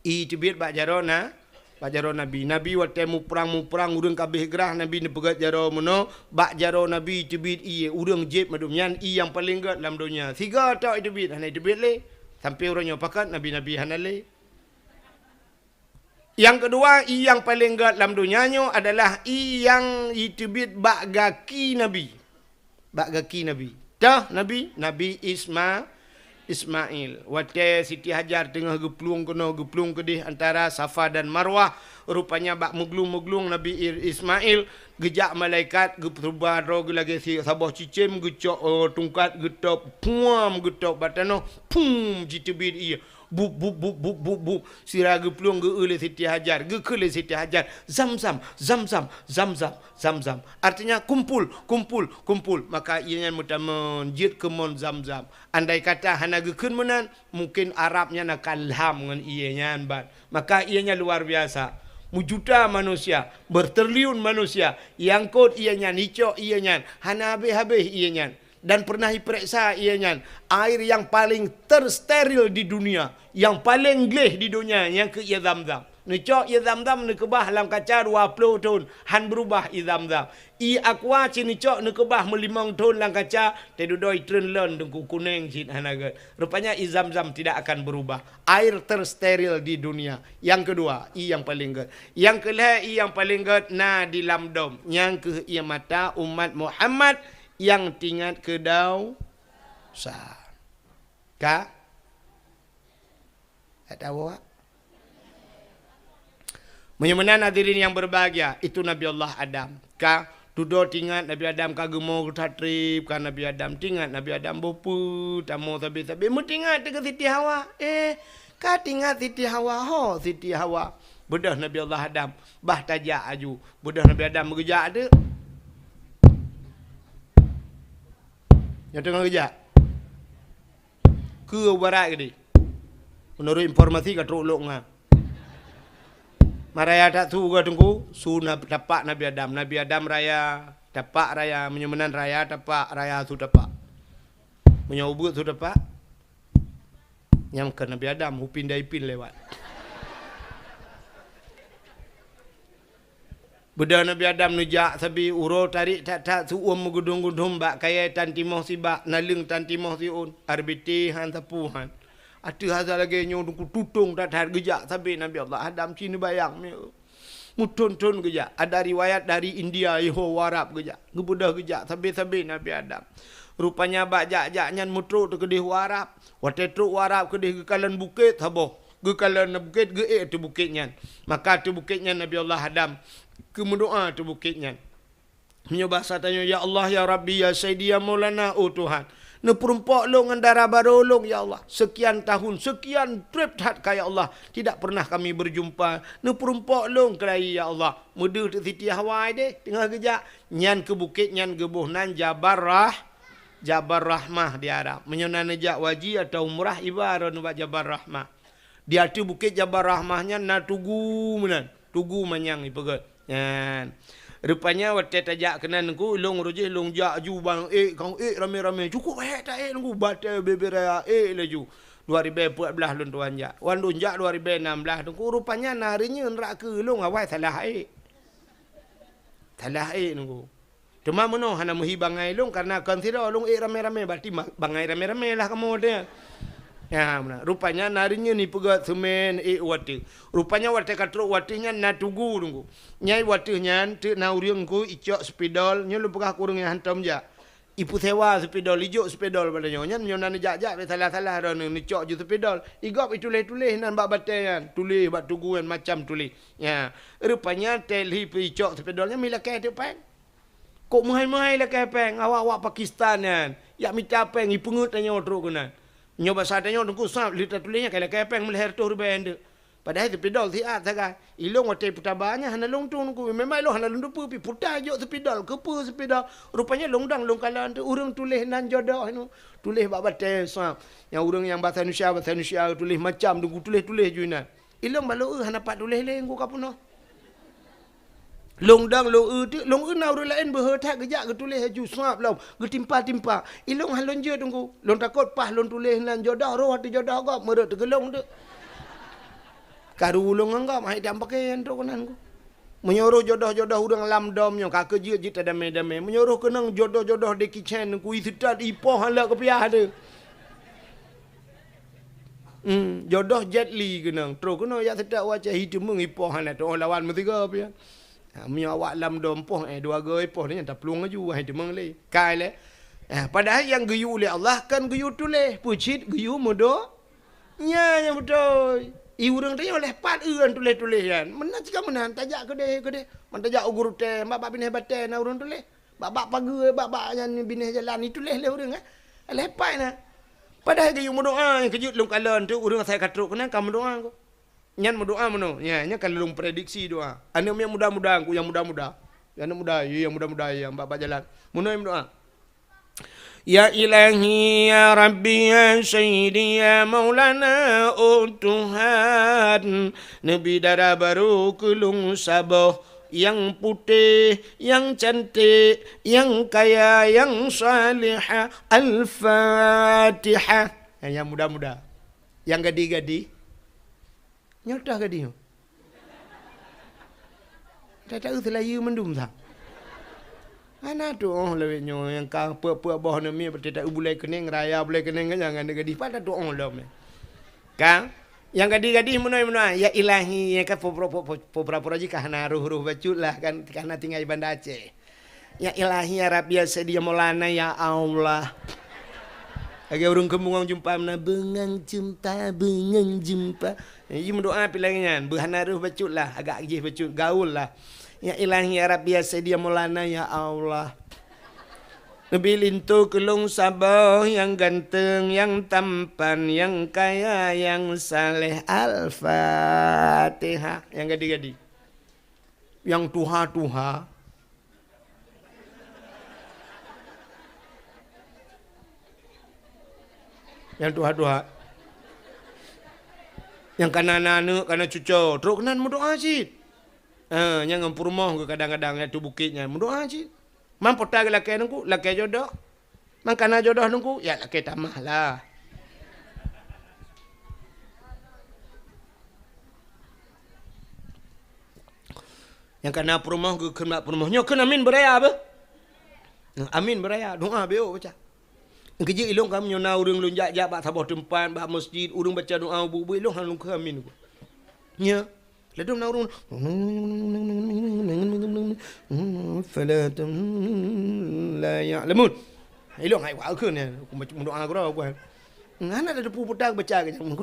Ie teubiet bak jaroe na, bak jaroe Nabi. Nabi watée muprang-muprang ureuëng ka abéh grah, Nabi neupeugét jaroe meunoe, bak jaroe Nabi teubiet ie, ureuëng jieb mandum nyan ie nyang paleng gét lam donya. Sigoe tok iteubiet, hana iteubiet lé. Sampoe uroe nyoe pakat nabi-nabi hana lé. Nyang keudua, ie nyang paleng gét lam donya nyoe adalah ie nyang iteubiet bak gaki Nabi. Bak gaki Nabi. Toh Nabi? Nabi Isma-, Ismail. Watée Siti Hajar teungoh geuplueng keunoe geuplueng keudeh antara Safa dan Marwah, rupanya bak meuglung-meuglung Nabi I-, Ismail, geujak malaikat, geupeuba droe geuh lagée si-, saboh cicém, geucok, eh, tungkat, geutôb, puam, geutôb bak tanoh, pum, jiteubiet ie. Bup, bup, bup, bup, bup, bup. Sira geuplueng geu-eu lé Siti Hajar, geukheun lé Siti Hajar, "Zam-zam, zam-zam, zam-zam, zam-zam." Artinya, "Kumpul, kumpul, kumpul." Maka ie nyan meutamong jeuet keu mon zam-zam. Andai kata hana geukheun meunan, mungkin Arab nyan akan lham ngon ie nyan ban. Maka ie nyan luar biasa. Meujuta manusia, bertriliun manusia, nyang kot ie nyan, icok ie nyan, hana habéh-habéh ie nyan. Dan pernah ipereksa ie nyan, air nyang paleng tersteril di dunia, nyang paleng gleh di donya, nyang keu ie Zam-Zam. Neucok ie Zam-Zam neukeubah lam kaca dua ploh thon, han beurubah ie Zam-Zam. Ie Aqua cit neucok neukeubah meulimong thon lam kaca, teududoe itreun lon teungku kuneng cit hana gét. Rupanya ie Zam-Zam tidak akan berubah. Air tersteril di dunia. Nyang keudua, ie nyang paleng gét. Nyang keulhée, ie nyang paleng gét na di lam dom. Nyang keuh ie mata umat Muhammad nyang teuingat keu dosa. Ka? Ka tahu, Wak? Meunyoe meunan hadirin nyang berbahagia, itu Nabi Allah Adam. Ka tudoe teuingat Nabi Adam ka geumo geutat treb, ka Nabi Adam teuingat Nabi Adam boh peue, tamoe sabe-sabe meuteuingat teuh keu Siti Hawa. Eh, ka teuingat Siti Hawa, ho Siti Hawa. Beudôh Nabi Allah Adam, bah tajak aju. Beudôh Nabi Adam meugeujak teuk. Nyoe teungoh geujak. Keu barat geude. Menurut informasi ka trok lok nga. Maraya tak su geuh teungku, su na-, tapak Nabi Adam. Nabi Adam raya, tapak raya, meunyoe meunan raya tapak, raya su tapak. Meunyoe ubeut su tapak. Nyang keu Nabi Adam, upin dan ipin lewat. Beudoh Nabi Adam neujak sabe uroe tarék that-that, seuuem meugudum-gudum bak kayée tan timoh sibak, naleueng tan timoh siôn, R B T han sapeue han. Ateueh hase lagée nyoe teungku tutong that-that geujak sabe Nabi Allah Adam, ci neubayang mieu. Meuthon-thon geujak, ada riwayat dari India, iho u Arab geujak. Geubeudoh geujak sabe-sabe Nabi Adam. Rupanya bak jak-jak nyan meutrok teuh keudeh u Arab. Watée trok u Arab keudeh geukalon bukét saboh. Geukalon bukét, geuék ateueh bukét nyan. Maka ateueh bukét nyan Nabi Allah Adam geumeudoá ateueh bukét nyan. Meunyoe basa tanyoe, "Ya Allah, ya Rabbi, ya Sayyidi, ya Maulana, oh Tuhan, neupeurumpok lôn ngon dara barô lôn, ya Allah. Sekian tahun, sekian treb that ka, ya Allah, tidak pernah kami berjumpa. Neupeurumpok lôn keudroe, ya Allah." Meudeuh teuk Siti Hawa deh, teungoh geujak. Nyan keu bukét nyan geuboh nan Jabal Rah-, Jabal Rahmah di Arab. Meunyoe na neujak haji atau umrah, iba droeneuh bak Jabal Rahmah. Di ateueh bukét Jabal Rahmah nyan na tugu meunan, tugu manyang ipeugét. Nyan. Rupanya watée tajak keunan teungku, ilôn roh jih lôn jak ju bang ék, kang ék ramé-ramé. Cukup hék taék teungku, batée bébé raya ék laju. Dua ribée peuet blaih lôn tuan jak. Wan lôn jak dua ribée nam blaih teungku, rupanya na reunyeun rak keu lôn awai salah ék. Salah ék teungku. Teuma meunoe hana meuhi bangai lôn, kareuna kon sidroe lôn ék ramé-ramé, berarti ma-, bangai ramé-ramé lah kamoe teuh. Ya, meunan. Rupanya na reunyeun ipeugét seumén ék u ateueh. Rupanya watée ka trok u ateueh nyan na tugu teungku. Nyai u ateueh nyan teuk na ureuëng ku icok spidol, nyoe lôn peugah keu ureuëng nyang hantom jak. Ipeusewa spidol, ijok spidol bak tanyoe nyan, nyoe na neujak-jak, salah-salah droeneuh neucok ju spidol. Igob ituléh-tuléh nan bak batée nyan, tuléh bak tugu nyan macam tuléh. Ya, rupanya teuh lheueh icok spidol nyan mi lakée teuk péng. Kok meuhai-meuhai lakée péng, awak-awak Pakistan nyan, jak mita péng, ipeungeuet tanyoe trok keunan. Nyoe basa tanyoe teungku sab, lheueh tatuléh nyan ka lakée péng meulhèe reutôh ribée nyan teuk. Padahai spidol siat sagai. Ilôn watée peutaba nyan hana lôn tueng teungku. Memang ilôn hana lôn teupeue, pi puta jok spidol, keupeue spidol. Rupanya lôn dang lôn kalon teuk ureuëng tuléh nan jodoh nyoe. Tuléh bak batée sab. Nyang ureuëng nyang basa Indonesia, basa Indonesia tuléh macam teungku, tuléh-tuléh ju inan. Ilôn bak lôn eu hana pat tuléh lé teungku ka peunoh. Lôn dang lôn eu teuk, lôn eu na ureuëng laén beuhe that geujak geutuléh laju sab lom, geutimpa-timpa. Ilôn han lôn jeuet teungku. Lôn takot paih lôn tuléh nan jodoh, roh ateueh jodoh gob meureuet teugeulong teuk. Karu lôn ngon gob, hai dam paké nyan trok keunan teungku. Meunyoe roh jodoh-jodoh ureuëng lam dom nyoe ka keu jeuet jeuet tadamé-damé. Meunyoe roh keunong jodoh-jodoh Jackie Chan teungku, i seutat ipoh han lé keupiah teuk. Hmm, jodoh Jet Li keunong. Trok keunoe jak seutat u Aceh, hi teumeung ipoh hana teuoh lawan meusigoe pian. Ha, meunyoe awak lam dom poh, eh, dua goe poh nyan taplueng laju, hai teumeung lé. Kai lé. Eh, padahai nyang geuyue lé Allah kan geuyue tuléh, peucit geuyue meudo-, nya nyang beutôi. I ureuëng tanyoe lheueh pat eu tuléh-tuléh nyan. Meunan cit ka meunan, tajak keudeh-keudeh. Man tajak u gurutée, bak-bak binéh batée na ureuëng tuléh. Bak-bak pageue, bak-bak nyan binéh jalan, ituléh lé ureuëng, eh. Lheueh pat na. Padahai geuyue meudoá, nyang keujeuet lôn kalon teuk ureuëng asai ka trok keunan ka meudoá kok. Nyan meudoá meunoe, nya, nyan ka lôn prediksi doá. Aneuëk miet muda-muda, kok nyang muda-muda. Aneuëk muda, ya, nyang muda-muda, ya, bak-bak jalan. Meunoe meudoá. Ya Ilahi, ya Rabbi, ya Sayyidi, ya Maulana, oh Tuhan, neubi dara barô keu lôn saboh, nyang putéh, nyang canték, nyang kaya, nyang salihah. Al-Fatihah. Nyang muda-muda. Nyang gadih-gadih. Nyoe toh gadih nyoe. Tata eu seulayeue mandum sa. Hana tuoh lawét nyoe nyang ka peuet-peuet boh namiet, tata eu bulée keuneng, raya bulée keuneng, kan nyang gadih-gadih pat tatuoh lom. Ka? Nyang gadih-gadih meunoe-meunoe, ya Ilahi, nyang ka pura-pura jih ka hana roh-roh bacut lah, kan, ka hana tinggai Banda Aceh. Ya Ilahi, ya Rabbi, ya Sayyidi, ya Maulana, ya Allah. Lagée ureuëng keumeung jumpa meunan, beungang jumpa, beungang jumpa. Ji meudoá pih lagée nyan, beuhana roh bacut lah, agak jih bacut, gaul lah. Ya Ilahi, ya Rabbi, ya Sayyidi, ya Maulana, ya Allah. Neubi linto keu lôn saboh nyang ganteng, nyang tampan, nyang kaya, nyang saleh. Al-Fatihah. Nyang gadih-gadih. Nyang tuha-tuha. Nyang tuha-tuha. Nyang kana na aneuëk, kana cuco, trok keunan meudoá cit. Eh, nyang ngon peurumoh geuh kadang-kadang, nyang ateueh bukét nyan meudoá cit. Man po ta geulakée teungku, lakée jodoh. Man kana jodoh teungku, ya lakée tamah lah. Nyang ka na peurumoh geukheun bak peurumoh. Nyoe kheun amin beuraya beuh. Amin beuraya, doa beuh baca. Keujeuet ilôn ka meunyoe na ureuëng lôn jak-jak bak saboh teumpat, bak meuseujid, ureuëng baca doa ubeut-ubeut, ilôn hana lôn kheun amin. Nyoe, ladôm na ureuëng, "Fala tam-, la ya'lamun." Ilôn hai wak kheun nyan, aku baca doa keudroe aku. Hana tateupeue peue baca keu nyan.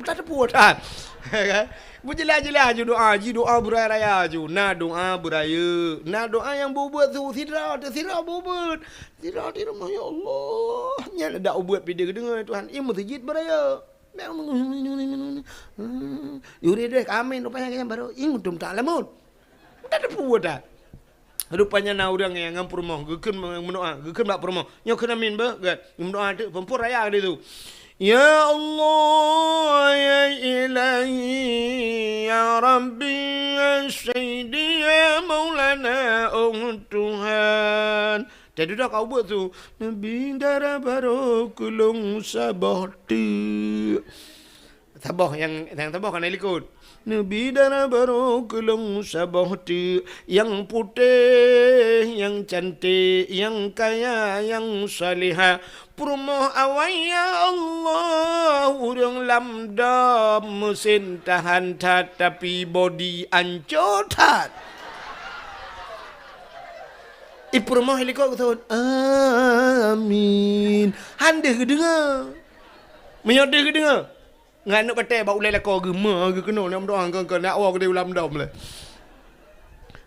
Tateupeue that. Beujeulaih-jeulaih ju doa, ji doa beuraya-raya ju. Na doa beurayeuk, na doa nyang beuet-beuet su sidroe, sidroe beuet-beuet. Sidroe di rumoh, "Ya Allah, nyan ada ubeut pih deuh geudeungoe Tuhan, i meuseujid beurayeuk." Yuri deh kami rupanya nyang baru, "Intum tak lamun." Tateupeue that. Rupanya na ureuëng nyang ngon peurumoh, geukheun meudoa, geukheun bak peurumoh. Nyoe kheun amin beuh, gét. Meudoa teuk peumpon raya di tu. Ya Allah, ya Ilahi, ya Rabbi, ya Sayyidi, ya Maulana, oh Tuhan. Tadi dah kau buat tu. Nabi dara baro kulung saboh tu. Saboh nyang, nyang saboh kan likot. Neubi dara barô keu lôn saboh teuk, nyang putéh, nyang cantik, nyang kaya, nyang salihah. Peurumoh awai, ya Allah, ureuëng lam dom meusen tahan that, tapi bodi anco that. I peurumoh likot geuthon, "Amin." Han deuh geudeungoe. Meunyoe deuh geudeungoe, ngon aneuk batée bak ulée lakoe geuh, ma geuh keunoe, nyang meudoa keu, keu, nak woe keudeh u lam dom lé.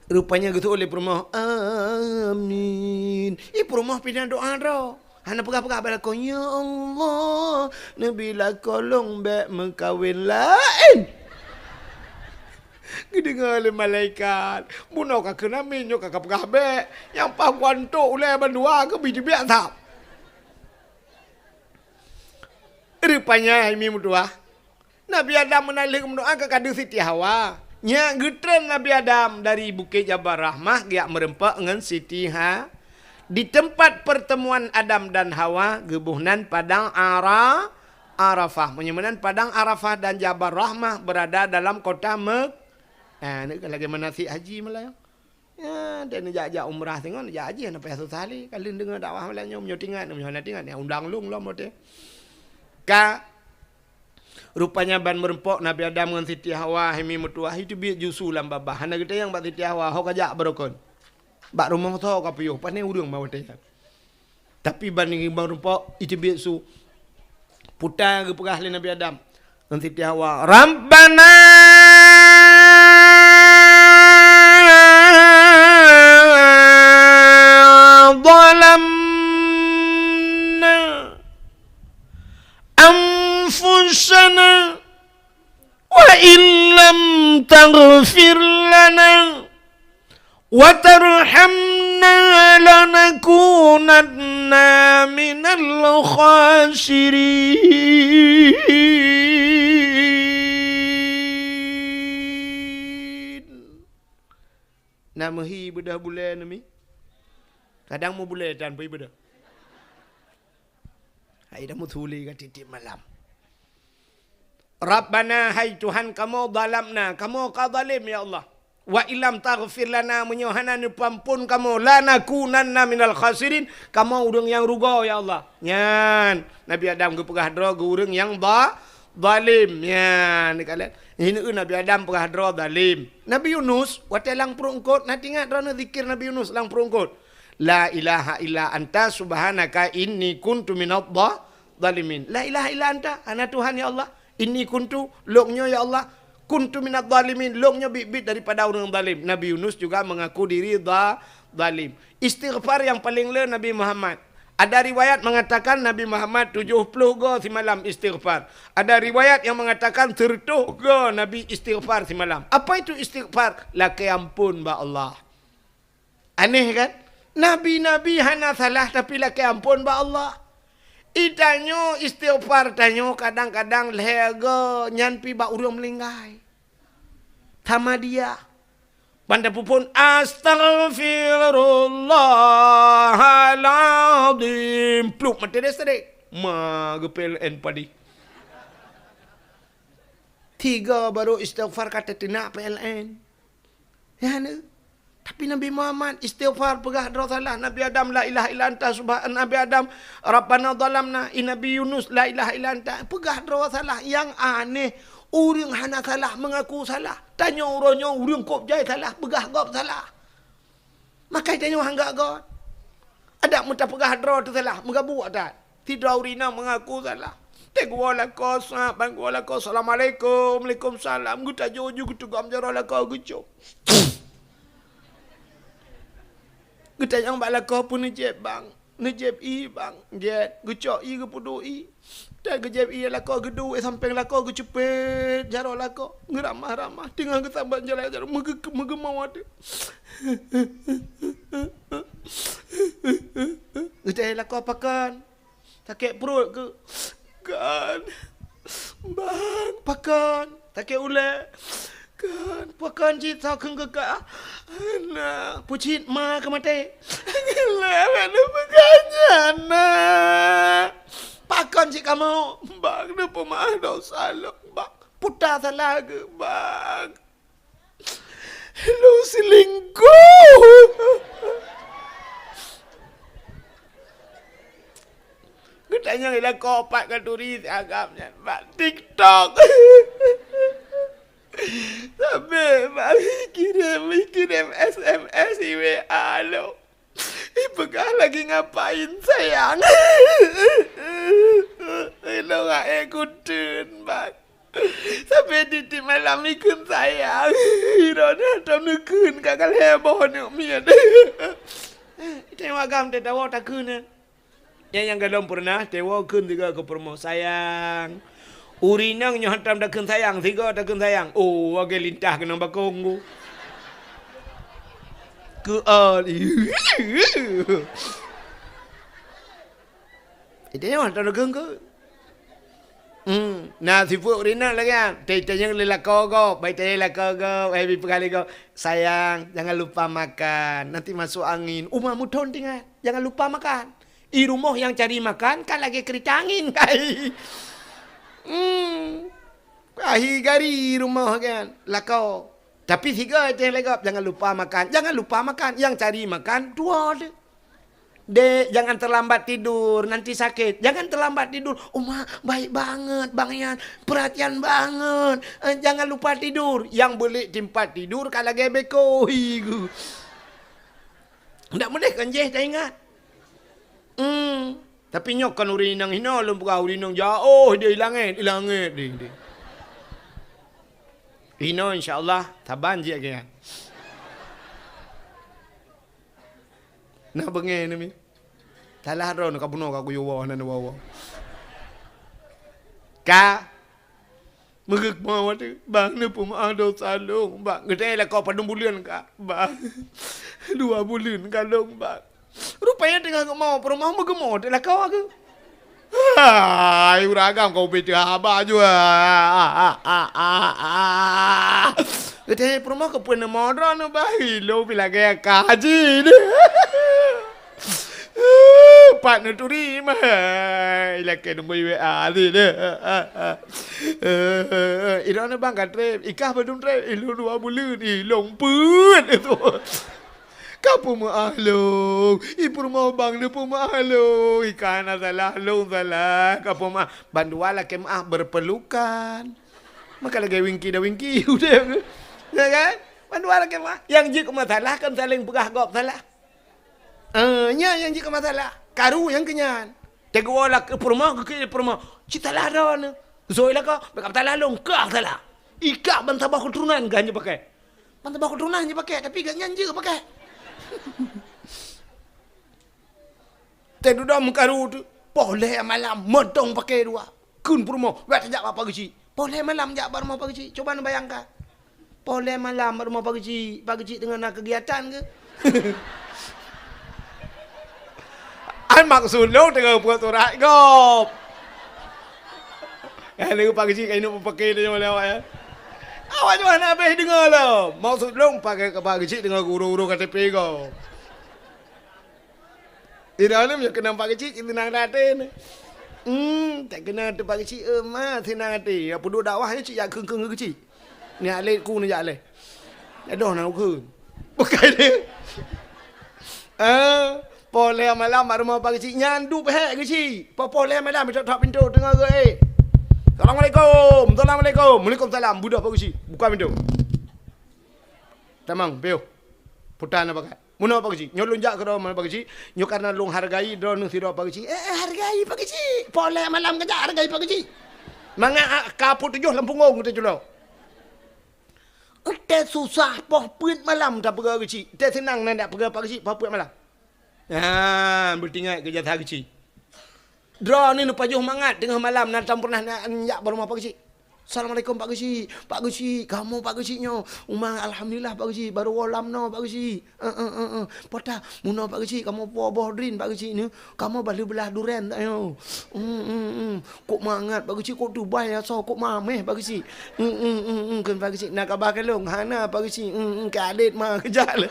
Rupanya geuseuôt lé peurumoh, "Amin." Ih, peurumoh pih na doa droe. Hana peugah-peugah bak lakoe, "Ya Allah, neubi lakoe lôn bék meukawen laén." Geudeungoe lé malaikat, "Bunoe ka kheun amin, nyoe ka, ka peugah bék. Nyang paih kuantok ulée bandua keubi teubiet sab." Rupanya hai mi meutuah, Nabi Adam meunan lheueh meudoa keu kadu Siti Hawa. Nyak geutreun Nabi Adam dari Bukét Jabal Rahmah geujak meureumpok ngon Siti Ha-, di teumpat peurteumuan Adam dan Hawa geuboh nan Padang Ara-, Arafah. Meunyoe meunan Padang Arafah dan Jabal Rahmah beurada dalam kota Mek-, ah, ni kan lagée manasik haji meulayeue. Ya, dan jak-jak umrah singoh, jak haji hana payah susah lé. Ka lheueh deungoe dakwah malam nyoe, meunyoe tingat, meunyoe hana tingat, ya undang lôn lom watée. Ka, rupanya ban meureumpok Nabi Adam ngon Siti Hawa hai mi meutuah, iteubiet ju su lam babah. Hana geutanyong bak Siti Hawa, "Ho ka jak barokon? Bak rumoh soe ka piôh?" Pane ureuëng ma watée nyan. Tapi ban meureumpok, iteubiet su. Puta geupeugah lé Nabi Adam ngon Siti Hawa, "Rabbana zalamna anfusana wa illam taghfir lana wa tarhamna lanakunanna minal khasirin." Na meuhi beudôh bulée neumi? Kadang meubulée tan pih beudôh. Hai dah meutuli ka tiep-tiep malam. Rabbana, hai Tuhan kamoe, zalamna, kamoe ka zalém, ya Allah. Wa illam taghfir lana, meunyoe hana neupeuamphon kamoe, lanakunanna minal khasirin, kamoe ureuëng nyang rugoe, ya Allah. Nyan, Nabi Adam geupeugah droe geuh ureuëng nyang za-, zalém. Nyan, neukalon. Hineuen Nabi Adam peugah droe zalém. Nabi Yunus, watée lam pruet eungkot, na teuingat droeneuh zikir Nabi Yunus lam pruet eungkot? La ilaha illa anta subhanaka inni kuntu minadh dha-, zalimin. La ilaha illa anta, hana Tuhan ya Allah. Inni kuntu, lôn nyoe ya Allah, kuntu minadh dhalimin, lôn nyoe biet-biet daripada ureuëng zalim. Nabi Yunus juga mengaku diri dha-, zalim. Istighfar nyang paleng le Nabi Muhammad. Ada riwayat mengatakan Nabi Muhammad tujuh puluh go simalam istighfar. Ada riwayat yang mengatakan seratus go Nabi istighfar simalam. Apa itu istighfar? Lakée amphon bak Allah. Aneh kan? Nabi-nabi hana salah tapi lakée amphon bak Allah. I tanyoe istighfar tanyoe kadang-kadang lhée go nyan pih bak ureuëng meuninggai. Sama dia. Ban tapeuphon, "Astaghfirullahaladzim." Plup, maté deh sedek. Ma geu-P L N padé. Tiga baru istighfar ka tateunak P L N. Ya, na. Tapi Nabi Muhammad istighfar, peugah droe salah. Nabi Adam, "La ilaha illa anta subha-," Nabi Adam, "Rabbana zalamna." I Nabi Yunus, "La ilaha illa anta." Peugah droe salah. Nyang aneh, ureuëng hana salah mengaku salah. Tanyoe uroe nyoe ureuëng kôb jai salah, peugah gob salah. Makai tanyoe han got-got. Adak meutapeugah droe teusalah, meugabuek that. Sidroe ureuëng inong mengaku salah. Teuh geuwoe lakoe, sa-, ban geuwoe lakoe, "Assalamualaikum." "Waalaikumsalam." Geutajoe ju geuteugom jaroe lakoe geucok. Geutanyong bak lakoe, "Peue neujieb, Bang?" "Neujieb ié, Bang." "Jieb." Geucok ié, geupeuduek ié. Teuh geujieb ié lakoe, geuduek sampéng lakoe, geuceupet jaroe lakoe. Geuramah-ramah, teungoh geusabat jaroe, jaroe meugeu-, meugeumoe teuh. Geutanyong lakoe, "Pakon? Sakét pruet keu?" "Kon, Bang." "Pakon? Sakét ulée?" "Kon." "Pakon cit soe kheun keu kah?" "Hana." "Peue cit, ma ka maté?" "Lé, hana peugah nyan, na." "Pakon cit kamoe?" "Bang, neupeumaah dosa lôn, Bang." "Peue salah keuh, Bang?" "Lôn seulingkoh." Geutanyong lakoe pat ka turi si agam nyan bak TikTok. Sabe bak kirém, kirém S M S, i W A lom. Ipeugah lagi, "Ngapain sayang?" Ilong ae kuteun, Bang. Sampai tiep-tiep malam ikheun sayang. Droeneuh tom neukheun ka, ka lhèe boh aneuk miet. Tengok agam teuh tawoe takheun nyan. Nyan nyang gohlom peureunah tawoe kheun sigoe keu peurumoh, "Sayang." Ureueng inong nyoe hantom takheun sayang, sigoe takheun sayang. Oh, lagèe lintah keunong bakong ku. Keu-, oh, itu nyoe hantom takheun keu. Hmm, na sifeuet ureueng inong lagèe nyan. Tanyong lé lakoe gob, bai tanyong lakoe gob, bai peugah lé gob, "Sayang, jangan lupa makan, nanti masuk angin." Uma meuthon teuingat, jangan lupa makan. I rumoh nyang cari makan kan lagèe keurita angin, kai. Hmm. Ahi gari rumoh kan, lakoe. Tapi sigoe teuh lé gob, "Jangan lupa makan, jangan lupa makan." Nyang cari makan dua teuh. "Dek, jangan terlambat tidur, nanti sakit." "Jangan terlambat tidur." "Uma, baik banget, Bang Yan. Perhatian banget. Eh, jangan lupa tidur." Nyang beulék teumpat tidur ka lagèe beko hi geuh. Ndak meudeh kan jih taingat. Hmm. Tapi nyoe kon ureueng inong hinoe lôn peugah, ureueng inong jaoh deh, i langèt, i langèt deh, deh. Hinoe insya Allah saban jih lagèe nyan. Na beungèh nami. Salah droeneuh ka bunoe ka kuyue woe nan woe-woe. Ka Meugeuk mawat, "Bang, neupeumaah dosa lôn, Bang." Geutanyong lakoe, "Padum buleuen ka, Bang?" "Dua buleuen ka lôn, Bang." Rupanya teungoh geumoe peurumoh, meugeumoe teuh lakoe geuh. Hai, ureueng agam, kau ubé teuh haba jua. Geutanyong peurumoh, "Keupeue neumoe droeneuh, Bang?" "Ilôn pih lagèe ka haji deh." Pat neuturi mah. Ilakèe nunggu i W A teuh. Idong na bang ka trép, ikah padum trép, ilôn dua buleuen, ilôn peuet tu. Ka peumeu'ah lôn, i peurumoh bang neupeumeu'ah lôn, ikah hana salah, lôn salah, ka peumeu'ah. Bandua lakèe meu'ah berpelukan. Maka lagèe Winky dan Winky udép. Ya kan? Bandua lakèe meu'ah. Nyang jeuet keu masalah kan saléng peugah gob salah. Eh, nyan nyang jeuet keu masalah. Karu nyang keu nyan. Teugoe lakèe peurumoh, geukheun peurumoh. Cit salah droeneuh. Zoe lakoe, bèk ka salah lôn, kah salah. Ikah ban saboh keuturonan kah nyoe pakè. Ban saboh keuturonan nyoe pakè, tapi gobnyan jeuet pakè. Teududoe meukaru teuh, poh lhèe malam, mantong pakè dua. Kheun peurumoh, "Bèk tajak bak Pak Geuchik." Poh lhèe malam jak bak rumoh Pak Geuchik. Cuba neubayangkan. Poh lhèe malam bak rumoh Pak Geuchik. Pak Geuchik teungoh na keugiatan keu? Ai maksud lôn teungoh peuet surat gob. Eh, lôn Pak Geuchik ka inong peupaké lé nyoe lé awak, ya. Awak nyoe hana habéh deungoe lom. Maksud lôn Pak Geuchik teungoh geu-urus-urus K T P gob. Di dalam nyoe keunong Pak Geuchik, seunang até nyoe. Hmm, tak keunong até Pak Geuchik, eh, ma, seunang até. Ya, peuduek dakwah nyoe cit jak kheun-kheun keu Geuchik. Nyoe alèh ku nyoe jak alèh. Adoh na ukeue. Bukai dia. Eh, poh lhèe malam bak rumoh Pak Geuchik. Nyan duek peuhèk Geuchik. Poh-poh lhèe malam, tok-tok pintoe teungoh geuék. "Assalamualaikum, assalamualaikum." "Waalaikumsalam." Beudôh Pak Geuchik. Buka pintoe. "Tamong, piôh." Puta na pakat. "Meunoe Pak Geuchik." "Nyoe lôn jak keudroe meunoe Pak Geuchik. Nyoe karena lôn hargai droeneuh sidroe Pak Geuchik." "Eh, eh, hargai Pak Geuchik. Poh lhèe malam kajak hargai Pak Geuchik. Mangat, ah, ka peuet tujoh lam punggong teuh culo." Watèe susah poh peuet malam tapeugah Geuchik. Watèe seunang na dak peugah Pak Geuchik poh peuet malam. Nyan, beutingat keu jasa Geuchik. Droeneuh neupajoh mangat teungoh malam na tom pernah na jak bak rumoh Pak Geuchik. "Assalamualaikum Pak Geuchik. Pak Geuchik, kamoe Pak Geuchik nyoe. Uma alhamdulillah Pak Geuchik, barô woe lam noe Pak Geuchik. Eh, eh, eh, eh. Pota, meunoe Pak Geuchik, kamoe po boh drin Pak Geuchik nyoe. Kamoe bah lheueh blah duren tanyoe. Hmm, hmm, hmm. Kok mangat Pak Geuchik, kok tubai asoe, kok mamèh Pak Geuchik. Hmm, hmm, hmm, hmm, kheun Pak Geuchik. Na kaba keu lôn?" "Hana Pak Geuchik." "Hmm, hmm, keu adét ma keujak lé."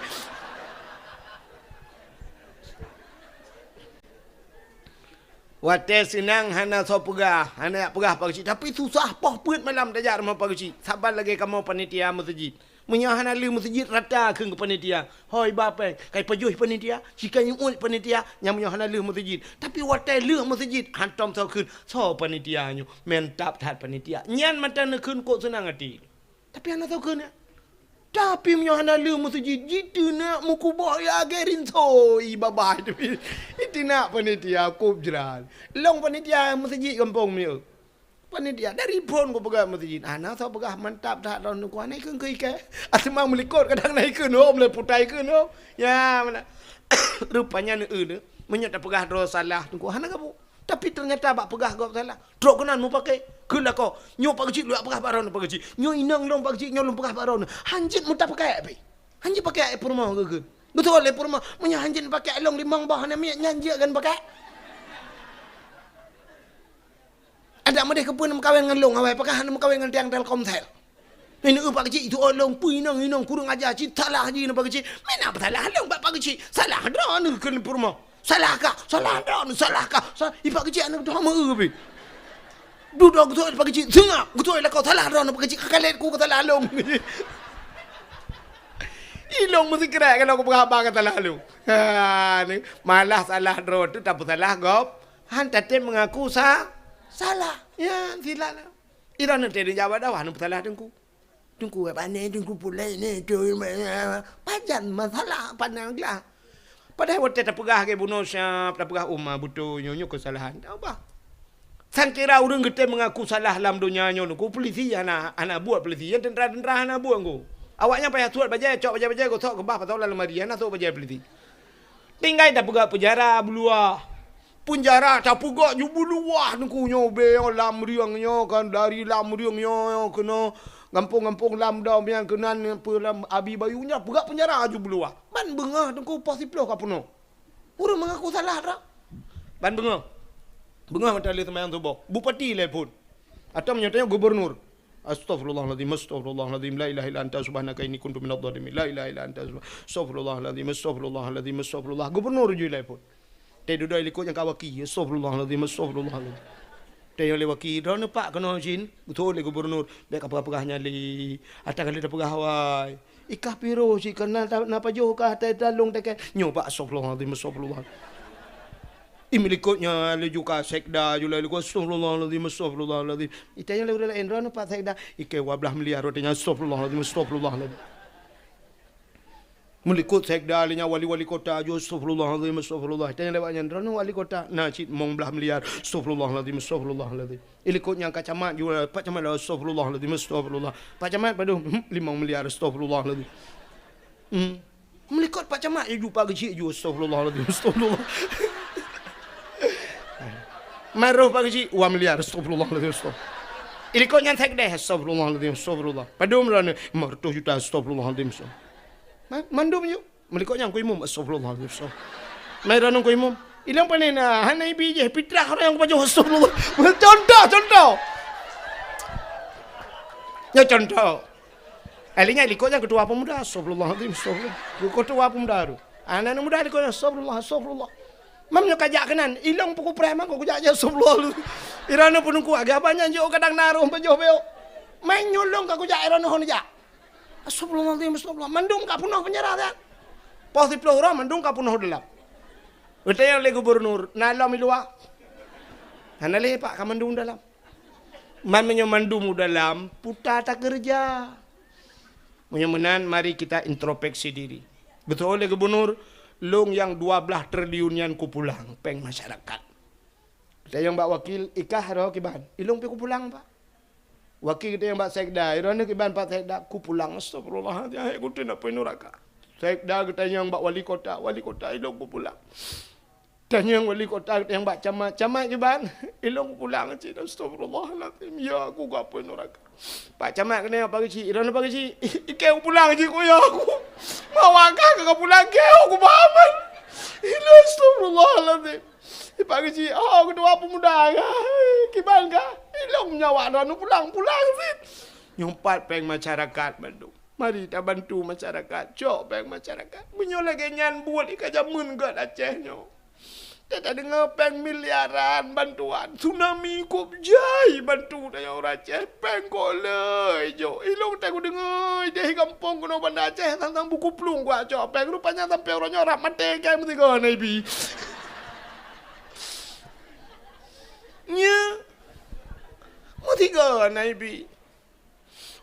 Watèe seunang hana soe peugah, hana jak peugah Pak Geuchik. Tapi susah poh peuet malam tajak rumoh Pak Geuchik. Saban lagèe kamoe panitia meuseujid. Meunyoe hana lheueh meuseujid, rata kheun keu panitia. "Hôi, ba pèng, ka ipajoh panitia, si ka iuet panitia, nyan meunyoe hana lheueh meuseujid." Tapi watèe lheueh meuseujid, hantom soe kheun, "Soe panitia nyoe? Mantap that panitia." Nyan mantong neukheun kok seunang até. Tapi hana soe kheun nyan. Tapi meunyoe hana lheueh meuseujid, jiteunak meukuboh ya gèt rinso, i babah. Tapi iteunak panitia kop jrat. Lôn panitia meuseujid gampông miyueb. Panitia dari phôn kupeugah meuseujid, hana soe peugah mantap that lôn nyoe, hana ikheun keu ikèe. Aseumang meulikot kadang na ikheun hom, lé putai ikheun hom. Ya, meunan. Rupanya neueu lé, meunyoe tapeugah droe salah, teungku hana gabuk. Tapi ternyata bak peugah gob salah, trok keunan meupaké. Kheun lakoe, "Nyoe Pak Geuchik, lôn jak peugah bak droeneuh Pak Geuchik. Nyoe inong lôn Pak Geuchik, nyoe lôn peugah bak droeneuh." Hanjeuet meuta paké pih. Hanjeuet paké peurumoh geukheun. Beutôi lé peurumoh, meunyoe hanjeuet paké lôn limong boh hana miet, nyan jeuet kheun paké. Adak meudeh keupeue neumeukawen ngon lôn awai, pakon hana meukawen ngon tiang Telkomsel? Nyoe Pak Geuchik, itu lôn peue inong, inong kurang aja, cit salah jih ngon Pak Geuchik. Meunan peusalah lôn bak Pak Geuchik. Salah droeneuh kheun peurumoh. Salah kah? Salah droeneuh, salah kah? Sa-, i Pak Geuchik aneuk droe meu pih. Dudoe geutôi Pak Geuchik, seungap. Geutôi lakoe salah droeneuh Pak Geuchik, ka kalét ku keu salah lôn. Ilôn meusikrek kalau kupeugah haba ka salah lôn. Ha, ni, malah salah droe teuh tapeusalah gob. Han tatem meungaku sa-, salah. Ya, silap lah. Iran nanti dijawab dah, wah, neupeusalah teungku. Teungku, eh, pané, teungku pulai ni, tu, pajan masalah pandang glah. Padahai watèe tapeugah lagèe bunoe siap, tapeugah, "Oh, ma beutôi, nyoe, nyoe keusalahan." Taubat. Sangkira ureueng geutem meungaku salah lam donya nyoe, nyoe, polisi hana, hana buet polisi, ya, tentara-tentara hana buet, nyoe. Awaknyan payah suet bajèe, cok bajèe-bajèe, gosok keubah, pasoe lam lemari, hana sok bajèe polisi. Tinggai tapeugah peunjara beuluwah. Peunjara tapeugah ju beuluwah teungku nyoe, bèe nyoe lam rieng nyoe kan, dari lam rieng nyoe keunoe gampông-gampông lam dom nyang keunan peue lam Abi Bayu nyoe peugah peunjara ju beuluwah. Ban beungoh teungku poh siplôh ka peunoh. Ureueng meungaku salah droe. Ban beungoh. Beungoh meuteuleuh seumayang suboh. Bupati lé phôn. Atau meunyoe tanyoe gubernur. Astaghfirullahaladzim, astaghfirullahaladzim, la ilaha illa anta subhanaka inni kuntu minadh dhalimin, la ilaha illa anta subhan-, astaghfirullahaladzim, astaghfirullahaladzim, astaghfirullah. Gubernur ju lé phôn. Teududoe likot nyang ka waki, astaghfirullahaladzim, astaghfirullahaladzim. Teuyo lé waki, droeneuh pak keunoe jin, beutôi lé gubernur, bèk kapeugah-peugah nyan lé, ata kali tapeugah awai. Ikah piro cit keunan ta-, na pajoh kah ta-, talông takée. Nyoe bak astaghfirullahaladzim, astaghfirullah. Imilikot nyan laju ka sekda ju laju ka astaghfirullahaladzim, astaghfirullahaladzim. Itanya lé ureueng laén droeneuh pak sekda. Ikée dua belas miliar watée nyan astaghfirullahaladzim, astaghfirullahaladzim. Meulikot sekda lé nyan wali-wali kota ju astaghfirullahaladzim, astaghfirullah. Itanya lé awaknyan droeneuh wali kota na cit limong belas miliar astaghfirullahaladzim, astaghfirullahaladzim. Ilikot nyang ka camat ju, Pak Camat, astaghfirullahaladzim, astaghfirullah. Pak Camat padum, hmm, limong miliar, astaghfirullahaladzim. Hmm. Meulikot Pak Camat ju, Pak Geuchik ju, astaghfirullahaladzim, astaghfirullah. Maroh Pak Geuchik, dua miliar, astaghfirullahaladzim, astaghfirullah. Ilikot nyan sekdeh, astaghfirullahaladzim, astaghfirullah. Padum droeneuh, lima ratus juta, astaghfirullahaladzim, astaghfirullah. Ma-, mandum ju. Meulikot nyan ku imum, astaghfirullahaladzim, astaghfirullah. Mai droeneuh ku imum. Ilong panen, ah, hana ibi jih, pitrah ureueng nyang pajoh, astaghfirullah. Contoh, contoh. Nyoe contoh. Eh, lé nyan likot nyan ketua pemuda, astaghfirullahaladzim, astaghfirullah. Ketua pemuda tu. Aneuk muda likot nyan, astaghfirullah, astaghfirullah. Mam nyoe kajak keunan, ilong peukupreh mangko kujak jih, astaghfirullah. Iroeneuh peunungku, agak banyak jok kadang na roh pajoh beok. Mai nyoe lôn ka kujak iroeneuh hon jak. Astagfirullahaladzim, astagfirullah. Mandum ka peunoh penjara nyan. Poh siplôh uroe mandum ka peunoh dalam. Geutanyong lé gubernur, "Na lom i luwa?" "Hana lé, Pak, ka mandum dalam." Man meunyoe mandum u dalam, peue takeureuja. Meunyoe meunan, mari kita introspeksi diri. Beutôi lé gubernur, lôn nyang dua blaih triliun nyan kupulang péng masyarakat. Geutanyong bak wakil, "I kah droe kiban?" "Ilôn pih kupulang, Pak." Wakil geutanyong bak sekda, "I droeneuh kiban, Pak Sekda?" "Kupulang." "Astagfirullahaladzim, hai kuteuk na peunoe raka." Sekda geutanyong bak wali kota, "Wali kota, ilôn kupulang." Tanyong wali kota, geutanyong bak camat, "Camat kiban?" "Ilôn kupulang cit." "Astagfirullahaladzim, ya aku ka peunoe raka." Pak camat keuneuk pageujih, "I droeneuh pageujih?" "Ikeu kupulang jih, ku ya aku. Mawakah ka kupulang keu kupaman. Ilôn astagfirullahaladzim." Ipak geuchik, "Oh, ketua pemuda ka. Kiban ka. Ilôn nyawa droeneuh pulang, pulang cit." Nyoe pat péng masyarakat bandum. Mari tabantu masyarakat, cok péng masyarakat. Meunyoe lagée nyan buet ka jameun gét Aceh nyoe. Teudeungoe péng miliaran bantuan. Tsunami kop jai bantu tanyoe ureuëng Aceh. Péng kok le jok. Ilôn teudeungoe ideh gampông keunoe Banda Aceh tantang buku plueng kuat cok péng. Rupanya sampoe uroe nyoe rab maté kai meusigoe na ibi. Nya. Meusigoe na ibi.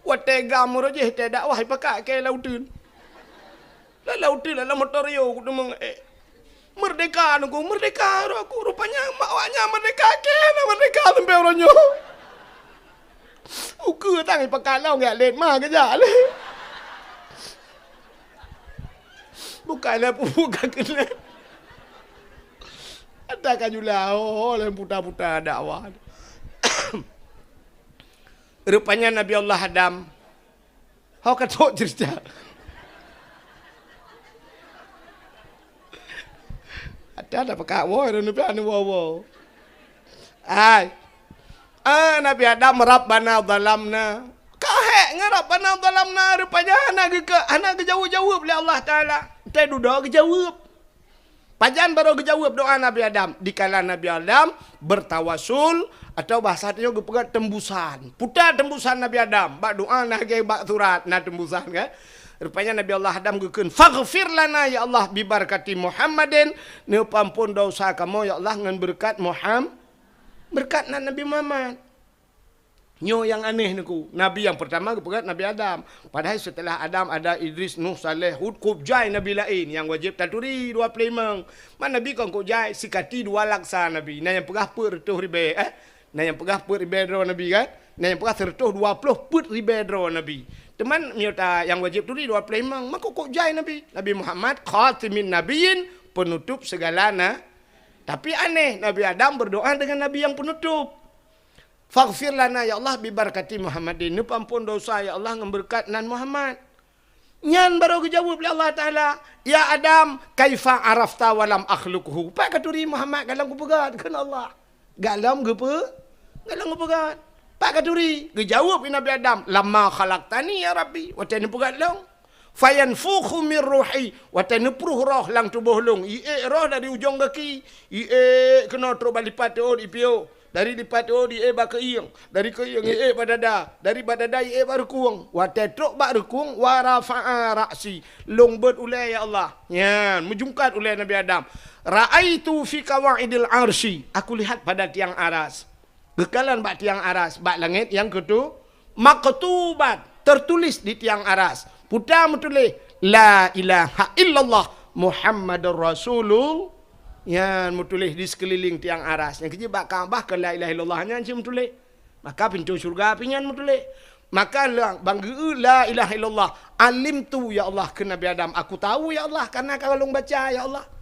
Watée gam uroe jih tée dakwah ipakat kée lauteun. Lam lauteun lam motor yo kuteumeung ék. Merdeka nunggu merdeka roh aku. Rupanya mak awaknyan merdeka kée na merdeka sampoe uroe nyoe. Ukeue tang ipakat lom jak lét ma geujak lé. Bukan lé pupuk ka keuneuk. Ada ka jula ho lé puta-puta dakwah. Rupanya Nabi Allah Adam. Ho ka trok cerita. Ada dah pekak woe dah nupi anu woe-woe. Ai. Ah, Nabi Adam, "Rabbana zalamna." Ka hék ngon "Rabbana zalamna", rupanya hana geuke-, hana geujaweueb-jaweueb lé Allah Taala. Teududoe geujaweueb. Pajan barô geujaweueb doa Nabi Adam? Dikala Nabi Adam bertawasul, atau bahasa tanyoe geupeugah tembusan. Puta tembusan Nabi Adam. Bak doa na lagée bak surat na tembusan, kan? Rupanya Nabi Allah Adam geukheun, "Faghfir lana, ya Allah, bibarakati Muhammadin." Neupeuampon dosa kamoe, ya Allah, ngon beureukat Muham-, beureukat nan Nabi Muhammad. Nyoe nyang aneh niku. Nabi nyang peurtama geupeugah Nabi Adam. Padahai seuteulah Adam ada Idris, Nuh, Saleh, Hud, kop jai nabi laén nyang wajéb taturi dua ploh limong. Man nabi kon kop jai, sikati dua laksa nabi. Na nyang peugah peuet reutôh ribée, eh? Na nyang peugah peuet ribée droe nabi, kan? Na nyang peugah sireutôh dua ploh peuet ribée droe nabi. Teuma meunyoe ta nyang wajéb turi dua ploh limong, maka kop jai nabi. Nabi Muhammad khatimin nabiyyin, penutup segala na-, tapi aneh, Nabi Adam berdoa dengan nabi nyang penutup. "Faghfir lana, ya Allah, bibarakati Muhammadin." Neupeuampon dosa, ya Allah, ngon beureukat nan Muhammad. Nyan barô geujaweueb lé Allah Taala, "Ya Adam, kaifa arafta wa lam akhluqhu?" Pat katuri Muhammad gohlom geupeugét, kheun Allah. Gohlom geupeu-, gohlom geupeugét. Pat katuri, geujaweueb lé Nabi Adam, "Lamma khalaqtani, ya Rabbi." Watée neupeugét lôn. "Fayanfukhu mir ruhi," watée neupruh roh lam tuboh lôn, iék roh dari ujong gaki, iék keunoe trok bak lipat teuôt ipiôh, dari lipat teuôt iék bak keuieng, dari keuieng iék bak dada, dari bak dada iék bak reukueng. Watée trok bak reukueng, "Wa rafa'a ra'si," lôn beuet ulée, ya Allah. Nyan, meujungkat ulée Nabi Adam. "Ra'aitu fi qawaidil arsy," aku lihat pada tiang aras. Geukalon bak tiang aras, bak langét nyang keutu-, maktubat, tertulis di tiang aras. Puta meutuléh, "La ilaha illallah Muhammadur Rasulul." Nyan meutuléh di sikeulileng tiang aras. Nyang keujeuet bak Ka'bah keu la ilaha illallah nyan cit meutuléh. Maka pintoe syeuruga pih nyan meutuléh. Maka la-, bang geu-, "La ilaha illallah, alimtu, ya Allah," kheun Nabi Adam, "Aku tahu, ya Allah, karena ka lôn baca, ya Allah."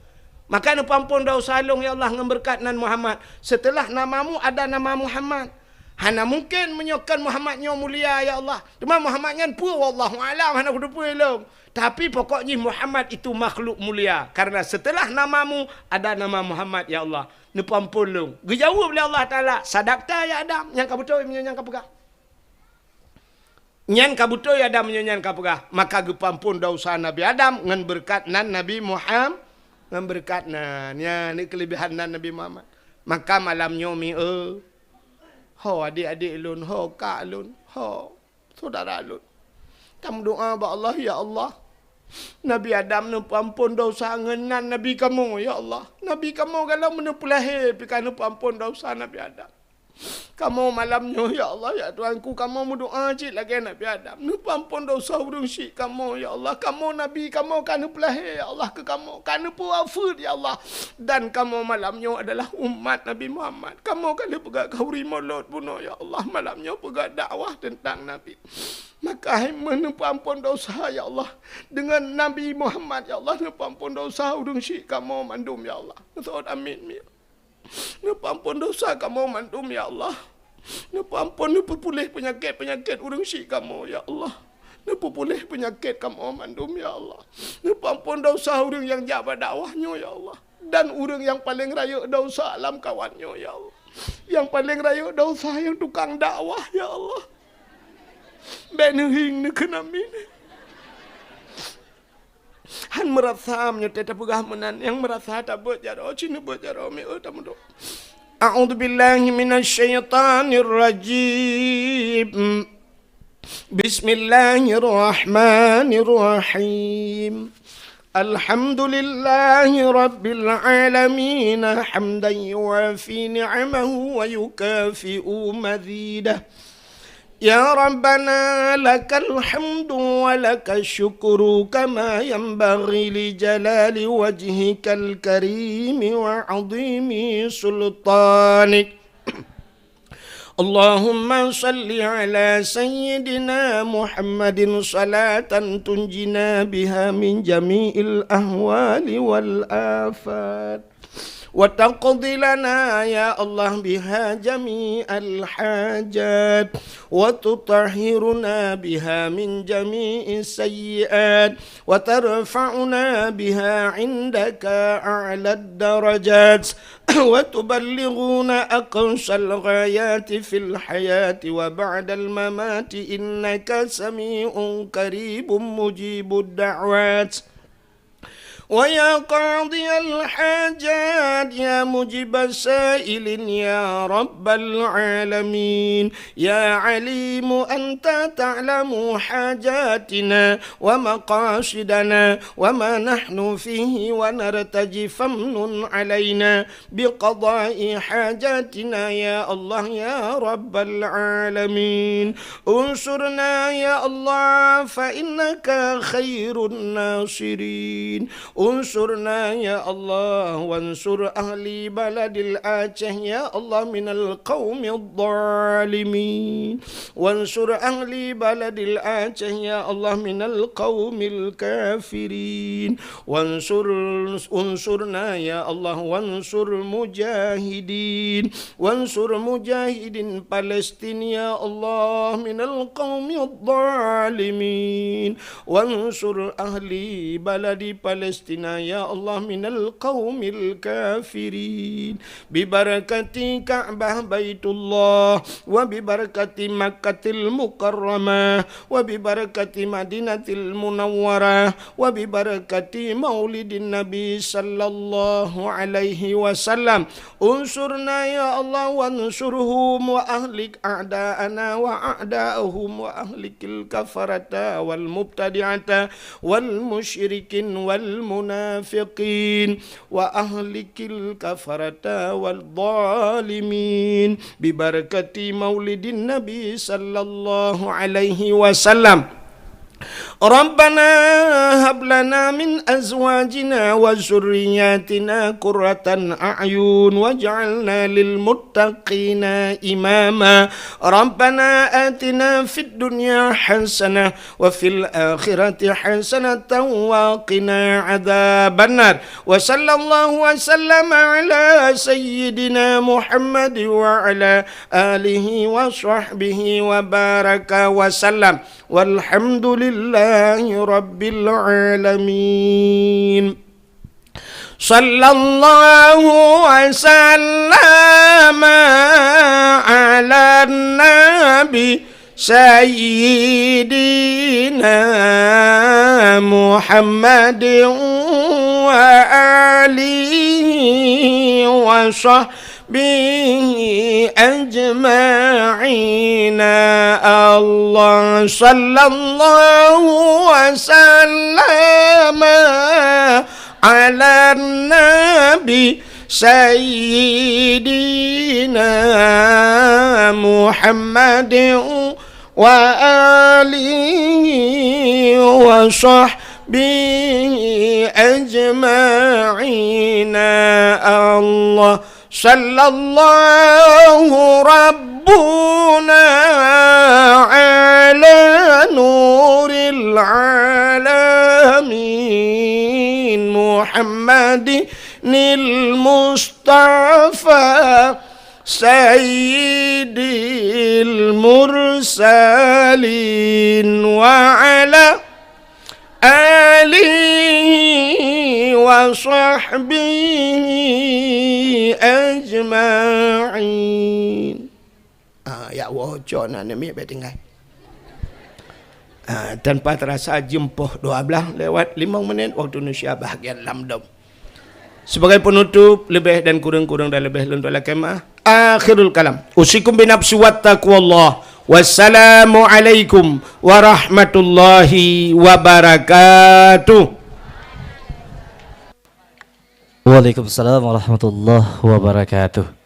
Maka neupeuampon dosa lôn, ya Allah, ngon beureukat nan Muhammad. Seuteulah namamu ada nama Muhammad. Hana mungken meunyoe kon Muhammad nyoe mulia, ya Allah. Teuma Muhammad nyan peue, wallahu a'lam, hana kuteupeue lôn. Tapi pokok jih Muhammad itu makhluk mulia. Karena seuteulah namamu ada nama Muhammad, ya Allah. Neupeuampon lôn. Geujaweueb lé Allah Taala, "Sadaqta ya Adam." Nyan ka beutôi meunyoe nyan ka peugah. Nyan ka beutôi Adam meunyoe nyan ka peugah, maka geupeuampon dosa Nabi Adam ngon beureukat nan Nabi Muham-, ngon beureukat nan. Nyan ni keuleubehan nan Nabi Muhammad. Maka malam nyoe mi-, eh, ho adék-adék lôn, ho kak lôn, ho syedara lôn. Tameudoá bak Allah, "Ya Allah, Nabi Adam neupeuamphon desya ngon nan Nabi kamoe, ya Allah. Nabi kamoe galak meuneupeulahé pih ka neupeuamphon desya Nabi Adam. Kamoe malam nyoe, ya Allah, ya Tuhanku, kamoe meudoá cit lagée Nabi Adam. Neupeuamphon desya ureuëng syik kamoe, ya Allah. Kamoe Nabi kamoe ka neupeulahé, ya Allah, keu kamoe, ka neupeuwafeuet, ya Allah. Dan kamoe malam nyoe adalah umat Nabi Muhammad. Kamoe ka lheueh peugah khanuri mulod bunoe, ya Allah. Malam nyoe peugah dakwah teuntang Nabi. Maka hai meuneupeuamphon desya, ya Allah. Deungon Nabi Muhammad, ya Allah, neupeuamphon desya ureuëng syik kamoe mandum, ya Allah." Meuseutôt amin, ya. "Neupeuamphon desya kamoe mandum, ya Allah. Neupeuamphon, neupeupuléh peunyakét-peunyakét ureuëng syik kamoe, ya Allah. Neupeupuléh peunyakét kamoe mandum, ya Allah. Neupeuamphon desya ureuëng nyang jak bak dakwah nyoe, ya Allah. Dan ureuëng nyang paleng rayeuk desya lam kawan nyoe, ya Allah. Nyang paleng rayeuk desya nyang tukang dakwah, ya Allah. Bék neuhieng neukheun amin." Han meurasa meunyoe teupeugah meunan, nyang meurasa tabeuet jaroe, cit neubeuet jaroe, mieu tameudoá. A'udzubillahi minasyaitonirrajim. Bismillahirrahmanirrahim. Alhamdulillahi rabbil alamin, hamdan yuwafi ni'amahu wa yukafi'u mazidah. Ya Rabbana, lakal hamdu wa lakasy syukru kama yanbaghi li jalali wajhikal karimi wa 'azimi sultanik. Allahumma shalli ala sayyidina Muhammadin salatan tunjina biha min jami'il ahwali wal afat. Wa taqdi lana, ya Allah, biha jami'al hajat. Wa tutahhiruna biha min jami'is sayyi'at. Wa tarfa'una biha 'indaka a'lad darajat. Wa tuballighuna aqsal ghayati fil hayati wa ba'dal mamati, innaka sami'un qaribun mujibud da'wat. Wa ya qadhiyal hajat, ya mujibas sa'ilin, ya rabbal alamin, ya alimu anta ta'lamu hajatina wa maqasidana wa ma nahnu fihi wa nartaji, famnun alaina biqada'i hajatina, ya Allah, ya rabbal alamin. Unsurna, ya Allah, fa innaka khairun nasirin. Unsurna, ya Allah, wansur ahli baladil Aceh, ya Allah, minal qaumidh dhalimin. Wansur ahli baladil Aceh, ya Allah, minal qaumil kafirin. Wansur, unsurna, ya Allah, wansur mujahidin. Wansur mujahidin Palestin, ya Allah, minal qaumidh dhalimin. Wansur ahli baladi Palestina, ya Allah, minal qaumil kafirin. Bibarakati Ka'bah Baitullah, wa bibarakati Makkatil Mukarramah, wa bibarakati Madinatil Munawwarah, wa bibarakati Maulidin Nabi sallallahu alaihi wasallam. Unsurna, ya Allah, wansurhum wa ahlik a'da'ana wa a'da'ahum wa ahlikil kafarata wal mubtadi'ata wal musyrikin wal munafiqin wa ahlikil kafarata wal dhalimin. Bibarakati Maulidin Nabi sallallahu alaihi wasallam. Rabbana hab lana min azwajina wa dzurriyyatina qurratan a'yun waj'alna lil muttaqina imama. Rabbana atina fid dunya hasanah wa fil akhirati hasanatan wa qina adzabannar. Wa sallallahu wa sallama ala sayyidina Muhammad wa ala alihi wa sahbihi wa baraka wa sallam. Walhamdulillahi rabbil alamin. Sallallahu wa sallama ala nabi sayyidina Muhammadin wa alihi wa sahbihi وصحبه أجمعين. الله صلى الله وسلم على النبي سيدنا محمد وآله وصحبه أجمعين. الله صلى الله ربنا على نور العالمين محمد المصطفى سيد المرسلين وعلى آله وصحبه أجمعين. Ah, ya Allah, cok na namiet baik tinggai. Ah, tanpa terasa jeuem poh dua belas lewat lima menit waktu Indonesia bahagian lam dom. Sebagai penutup, lebih dan kurang-kurang dan lebih lôn lakèe meu'ah. Akhirul kalam. Usikum binafsi wa taqwallah. Wassalamualaikum warahmatullahi wabarakatuh. Waalaikumsalam warahmatullahi wabarakatuh.